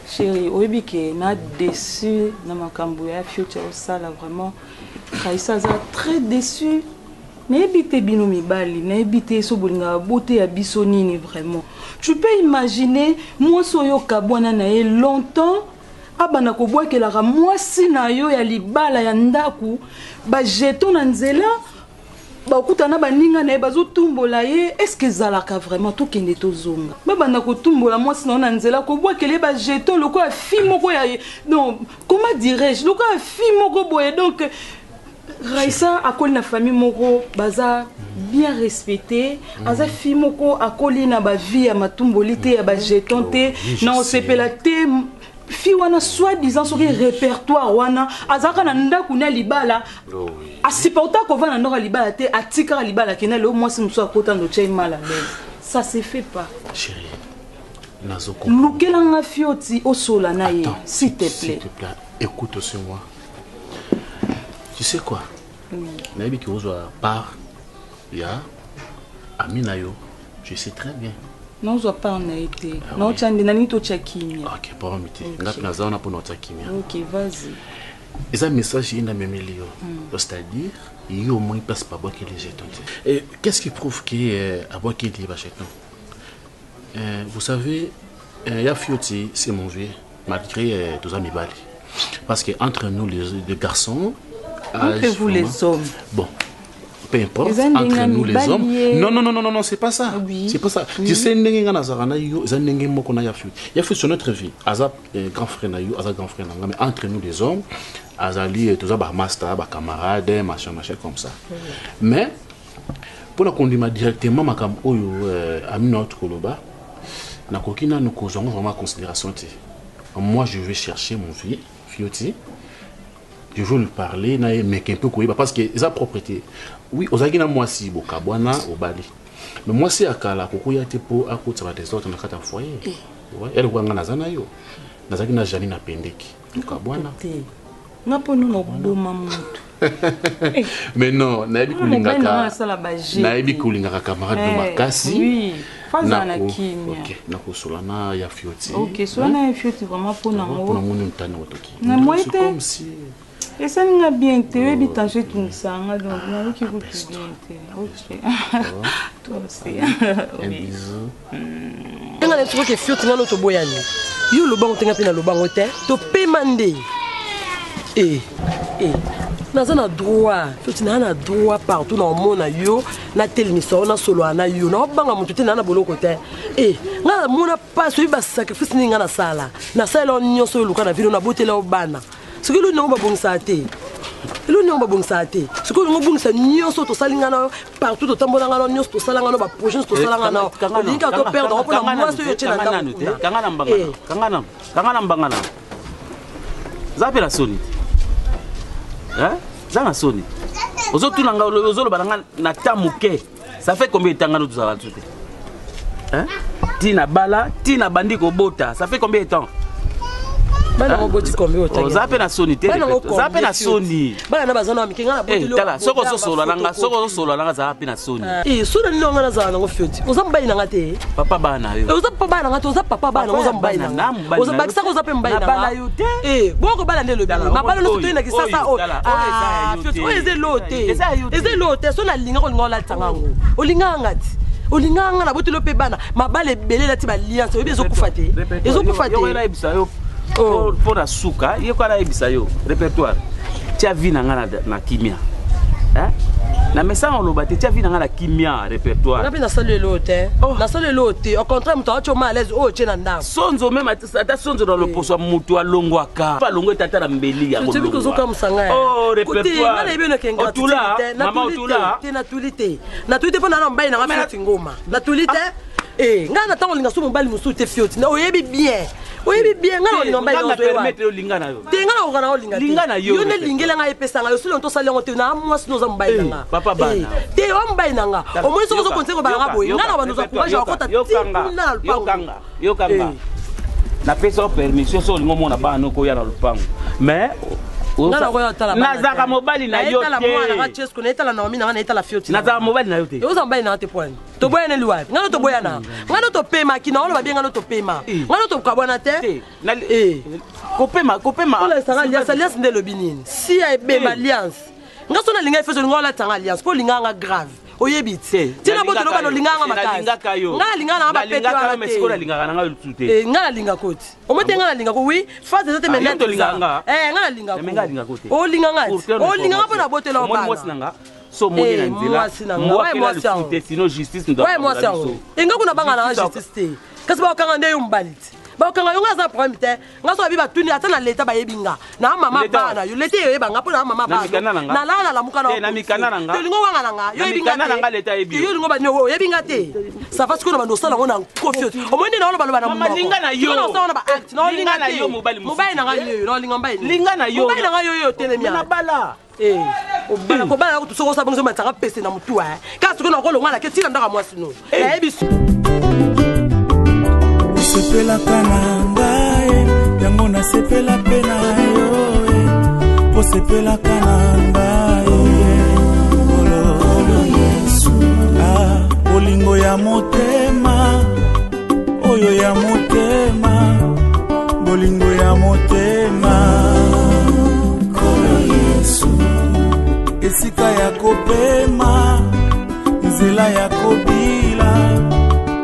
Speaker 11: Chéri, oyebi ke na déçu na makambo ya future osala. Vraiment, Raisa aza très déçu. Nayebi te bino mibali, nayebi te so bolingaka bote ya biso nini. Vraiment, tu peux imaginer mwasi oyo okabwana na ye longtemps abanda kobwakelaka mwasi na yo ya libala ya ndako bajeton na nzela, bakutana baninga na ye bazotumbola ye. Est-ce ezalaka vraiment? Tokende tozonga, babanda kotumbola mwasi na yo na nzela, kobwakela ye bajeton lokola fille moko ya, donc comment dirais-je, lokola fille moko boye. Donc Raisa akoli na famille moko baza bien respecté, aza fille moko akoli na bavie ya matumboli te, ya bajeton te, na osepela te. Fille wana soit disant soki répertoire wana azalaka na ndako na libala, asupporta kovanda na ndako ya libala te, atikaka libala akenda. Lelo mwasi mosusu akota ndo tia ye mal à l'aise, ça se fait pas.
Speaker 17: Chérie, nazoko
Speaker 11: Lukelanga fioti osola na ye, s'il te
Speaker 17: S'il
Speaker 11: plaît.
Speaker 17: te plaît, écoute aussi moi. Tu sais quoi?
Speaker 11: Oui.
Speaker 17: Nayebi ke ozwa part ya ami na yo. Je sais très bien.
Speaker 11: Nazwa part na ye te, naotya nde nalingi totya kimia.
Speaker 17: Ok, problème te. Nga mpe naza wana mpona otya kimia.
Speaker 11: Ok, vas-y.
Speaker 17: Eza message ye namemeli yo. C'est-à-dire, yo omoni place babwakeli jeton te. Et qu'est-ce qui prouve ke abwakeli ye bajeton? Vous savez, ya Fioti, c'est mon vieux, malgré toza mibali. Parce que entre nous les garçons,
Speaker 11: Entre
Speaker 17: âge,
Speaker 11: vous les
Speaker 17: vraiment,
Speaker 11: hommes.
Speaker 17: Bon, peu importe,
Speaker 11: Eza ndenge
Speaker 17: entre nous les
Speaker 11: mibali
Speaker 17: hommes.
Speaker 11: ye.
Speaker 17: Non, non, non, non, non, non, c'est pas ça.
Speaker 11: Oui.
Speaker 17: C'est pas ça.
Speaker 11: Oui.
Speaker 17: Tu sais, ndenge nga nazalaka na yo, eza ndenge moko na ya Fioti. Ya Fioti, c'est notre vie. Aza grand frère na yo, aza grand frère na nga, mais entre nous les hommes, azali toza ba master, ba camarade, machin, machin comme ça. Mais mpona kondima directement makambo oyo amino auti koloba, nakoki nanu kozwa yango vraiment en considération te. Moi, je vais chercher mon vieux Fioti, je veux lui parler na ye meke mpe koyeba, parce que eza propreté. Oui, ozalaki na mwasi, bokabwana, obali, mais mwasi ya kala akokoya te mpo akotisa badésordre na kati ya foyer. Ouais, eloko nga naza na yo, nazalaki na Jani na Pendeki, tokabwana.
Speaker 11: Te, nga mpo nona oboma motu.
Speaker 17: Mais non, nayebi
Speaker 11: Mobali na nga
Speaker 17: kolingaka
Speaker 11: asala ba jeu
Speaker 17: nayebi
Speaker 11: te.
Speaker 17: kolingaka camarade no
Speaker 11: Eh,
Speaker 17: makasi.
Speaker 11: oui, faut azala na
Speaker 17: Nako-
Speaker 11: kimia.
Speaker 17: Ok, nakosola na ya fioti.
Speaker 11: Ok, sola na ye fioti vraiment mpo
Speaker 17: mpona
Speaker 11: nango
Speaker 17: moni motani otoki.
Speaker 11: Na moi
Speaker 17: C'est
Speaker 11: te.
Speaker 17: comme si
Speaker 11: Esali nga bien te, oyebi tension etungisa nga, donc nayoki kutu bien te. Ok, toi aussi.
Speaker 17: Un
Speaker 11: Oui.
Speaker 17: bisou.
Speaker 4: Nga na biso ke fioti nga no toboyani. Yo lobango te, nga mpe na lobango te, topema nde. E e naza na droit, fioti, naa na droit partout na omona yo, natelemisa yo, nasolola na yo, naobanga moto te, naa na boloko te. E nga namona mpasi, oyebi basacrifice nini nga nasala, nasalela yo nyonso oyo oluka na vino, nabotela yo bana. Soki eloni yango babongisaka te, eloni yango babongisaka te. Soki olingi obongisa nyonso oyo tosali nga na yo partout, totambola nga na yo nyonso, tosala nga na yo baprojet nyonso, tosala nga na yo, olingi kaka toperdre yango mpona mwasi oyo otie na ndako kuna.
Speaker 12: Kanga na mbanga.
Speaker 4: Eh.
Speaker 12: Kanga na mbanga na za mpe na soni te. Hein? Za na soni, ozotuna nga, ozoloba na nga na ta moke. Ça fait combien de temps nga no tozala tu te? Hein? Tina bala, tina bandi kobota, ça fait combien de temps?
Speaker 4: Bana ngo boti combien otangi?
Speaker 12: Oza mpe na soni te.
Speaker 4: Bana ngo
Speaker 12: Oza mpe na
Speaker 4: combien?
Speaker 12: soni.
Speaker 4: Bana na baza na mike, nga na
Speaker 12: Eh,
Speaker 4: boteli yo
Speaker 12: tala, soki
Speaker 4: baboda,
Speaker 12: ozosolola na nga, soki
Speaker 4: baphotocopie.
Speaker 12: ozosolola na nga, zala mpe na soni.
Speaker 4: Eh, so na nini nga nazala nango? Fioti, oza mobali na nga te.
Speaker 12: Papa bana yo.
Speaker 4: Eh, oza papa bana nga te, oza papa bana nga, oza mobali na nga. Oza bakisaka, oza mpe mobali na
Speaker 12: Nabala
Speaker 4: nga.
Speaker 12: yo te.
Speaker 4: Eh, boko bala nde elobi
Speaker 12: Tala,
Speaker 4: mabala nyonso
Speaker 12: oyo,
Speaker 4: toyinaki sasa
Speaker 12: oyo,
Speaker 4: oyo.
Speaker 12: tala, oyo eza ya
Speaker 4: Ah,
Speaker 12: yo
Speaker 4: Fioti,
Speaker 12: te.
Speaker 4: oyo eza elo te.
Speaker 12: Eza ya yo te.
Speaker 4: Eza elo te. So nalingaka, olinga olatisa yango, olingaka nga ti, olingaka nga, naboteli yo mpe bana, mabala ebele elati baliance, oyebi ezokufa te, ezokufa
Speaker 12: Yo
Speaker 4: te.
Speaker 12: nayebisa yo mpo na suka, ye ko nayebisa yo répertoire, tia vi na nga na kimia. Hein? Na mesana oloba te, tia vi na nga na kimia, répertoire.
Speaker 4: Nga mpe nasali elo te, nasali elo te. Au contraire, moto aotio ma à l'aise oyo otie na ndako.
Speaker 12: Sonzo meme, ata sonzo na loposo ya moto alongwaka, alongwa etata na mbeli ya
Speaker 4: Toyebi kozokamwisa ngai.
Speaker 12: Oh,
Speaker 4: Kote, nga nayebi oyo nakenge
Speaker 12: Otula,
Speaker 4: te.
Speaker 12: mama
Speaker 4: Natuli
Speaker 12: otula.
Speaker 4: te, natuli te, natuli te mpo na na mobali nanga fioti ngoma, natuli te. Eh, ngai na ntango olinga so mobali mosusu te, fioti, na oyebi bien, oyebi bien ngai na olinga mobali
Speaker 12: Nga na
Speaker 4: na ozoyewa.
Speaker 12: permettre olinga na yo.
Speaker 4: Te, ngai nakoka na olinga te.
Speaker 12: Linga na yo,
Speaker 4: Yo nde
Speaker 12: Répertoire.
Speaker 4: lingela ngai, epesa ngai yo solo, tosali yango te na mwasi no, oza mobali na nga.
Speaker 12: Papa bana.
Speaker 4: Eh, te, oa mobali na nga, omoni soki ozokontinue kobala nga boye, ngai na bando ozwa courage ya kokota ti kuna na lupango.
Speaker 12: Yokanga, yokanga, napesa yo permission, so olingi omona bana okoya na lupango, mais
Speaker 4: Nga nakoya otala bana
Speaker 12: nazalaka
Speaker 4: te.
Speaker 12: mobali na yo
Speaker 4: Nayetala mwana nga
Speaker 12: te.
Speaker 4: Chesco, nayetala Naomi na nga, nayetala fioti na nga.
Speaker 12: Nazalaka mobali na yo te.
Speaker 4: Oza mobali na nga te poani, toboyana eliwapi? Nga no toboyana, nga no topemaki na oloba bien, nga no topema, nga no tokabwana te.
Speaker 12: Kopema, kopema.
Speaker 4: Olakisanga alliance, alliance nde elobi nini? Si ya ebema alliance, nga so nalinga efeso, olinga olatanga alliance mpo olinga nga grave, oyebi te ntina botelo bana, olinga nga makasi.
Speaker 12: Nalingaka yo.
Speaker 4: Nga nalinga nanga bapete
Speaker 12: Nalingaka yo,
Speaker 4: wana
Speaker 12: mais sikoyo
Speaker 4: te.
Speaker 12: nalingaka na ngai lisusu te.
Speaker 4: Eh, nga nalinga koti omo te, nga nalinga ko, oui, phase eza te.
Speaker 12: Ah, yo tolingaka nga.
Speaker 4: Nga nalinga.
Speaker 12: Mais nga alingaka te.
Speaker 4: Olinga nga
Speaker 12: Pour
Speaker 4: ti
Speaker 12: ton
Speaker 4: olinga nga mpo na
Speaker 12: information.
Speaker 4: botela
Speaker 12: Omoni
Speaker 4: bana.
Speaker 12: mwasi na nga, so omoni na
Speaker 4: Eh,
Speaker 12: nzela,
Speaker 4: mwasi na nga.
Speaker 12: mbwakela
Speaker 4: Waye mwasi
Speaker 12: lisusu
Speaker 4: yango.
Speaker 12: te, sinon justice nous
Speaker 4: Waye mwasi yango enga kuna banga nanga justice te, kasi bakokanga nde yo mobali te, bakokanga yo. Nga aza problème te, nga so babi batuni ata na leta bayebi nga na mama
Speaker 12: Leta
Speaker 4: bana yo, leta eyeba nga mpo na mama
Speaker 12: Na mikanda na nga.
Speaker 4: nalala nalamuka.
Speaker 12: Te, na mikanda na nga.
Speaker 4: Olingo wanga na nga, yo
Speaker 12: Na
Speaker 4: oyebi nga
Speaker 12: mikanda na nga, leta ayebi yo.
Speaker 4: te. Yo olingo bani, oyebi nga te. Ça va, sikoyo na bando osala yango na nkofi, omoni nde naoloba loba na
Speaker 12: Mama, linga na yo.
Speaker 4: osala ngo na baacte na olinga
Speaker 12: Linga na
Speaker 4: te.
Speaker 12: yo, mobali mosusu.
Speaker 4: Mobali na nga yoyo, na olinga mobali nini?
Speaker 12: Linga na yo.
Speaker 4: Mobali na nga yoyo otelemi.
Speaker 12: Mais na bala.
Speaker 4: Eh, obala kobala kutu soki osala bongo, ozomataka pese na motu e kaka sikoyo nakolongwa nake ntina ndaka mwasi no nayebi.
Speaker 18: Osepelaka na ngai, yango nasepela mpe na yo e. Osepelaka na ngai, Nkolo Yesu. Ah, bolingo ya motema oyo ya motema, bolingo ya motema, Nkolo Yesu, esika ya kopema, nzela ya kobila,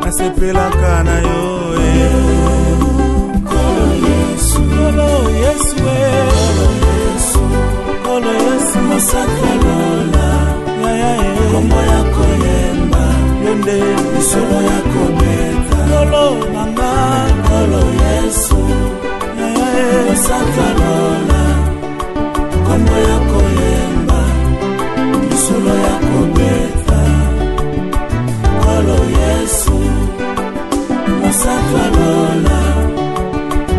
Speaker 18: nasepelaka na yo e. Nkolo Yesu, Nkolo Yesu e. Nkolo Yesu, mosaka lola yaya e, kombo ya koyemba yo nde lisolo ya kobeta, Nkolo na nga, Nkolo Yesu yaya e, mosaka lola, kombo ya koyemba, lisolo ya kobeta, Nkolo Yesu, mosaka lola,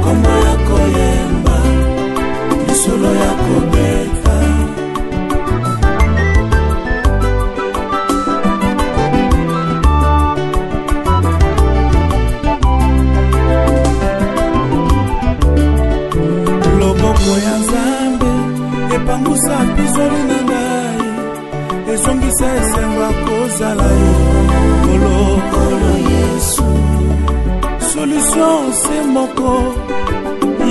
Speaker 18: kombo ya koyemba, lisolo ya kobeta. Loboko ya Nzambe. Mpisoli na ngai ezongisa esengo ya kozala ye kolo kolo Yesu. Solution se moko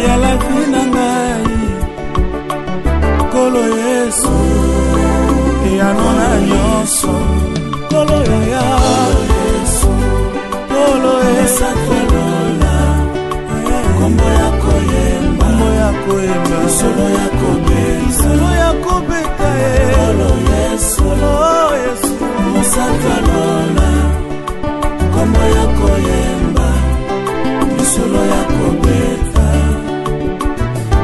Speaker 18: ya la vie na ngai, kolo Yesu, eyano na nyonso, kolo yaya, kolo esatolola, kombo ya koyemba, kombo ya koyemba, solo ya kobeta, solo ya kobeta ye, kolo Yesu, kolo Yesu, mosatolola, kombo ya koyemba, lisolo ya kobeta,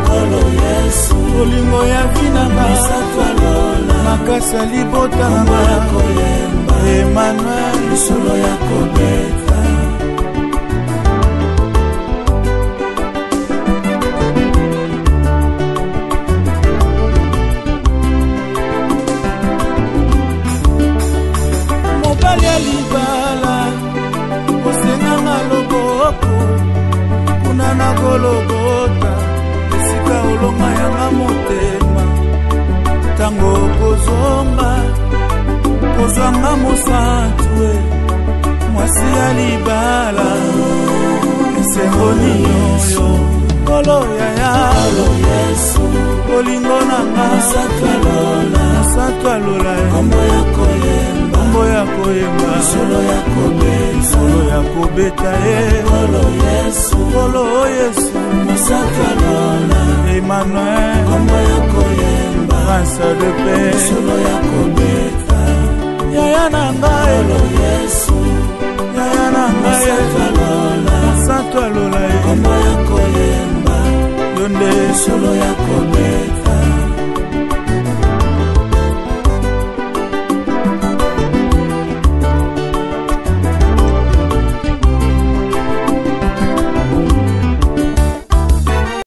Speaker 18: kolo Yesu, bolingo ya vi na nga, mosatolola, makasi ya libota na nga, ya koyemba, Emmanuel, lisolo ya kobeta. Mobali ya libala osenganga loboko kuna na Gologota, esika olonga yanga motema, ntango okozonga kozwanga mosantu e mwasi ya libala, esengo nini oyo, kolo yaya, bolingo na nga, mosantu alola, kombo ya koyemba, kombo ya koyemba, solo ya kobeta, solo ya kobeta ye, kolo Yesu, kolo Yesu, mosantu alola, Emmanuel, kombo ya koyemba, prince de paix, solo ya kobeta, yaya na ngai, kolo Yesu, yaya na ngai, mosantu alola, kombo ya koyemba, yo nde solo ya kobeta.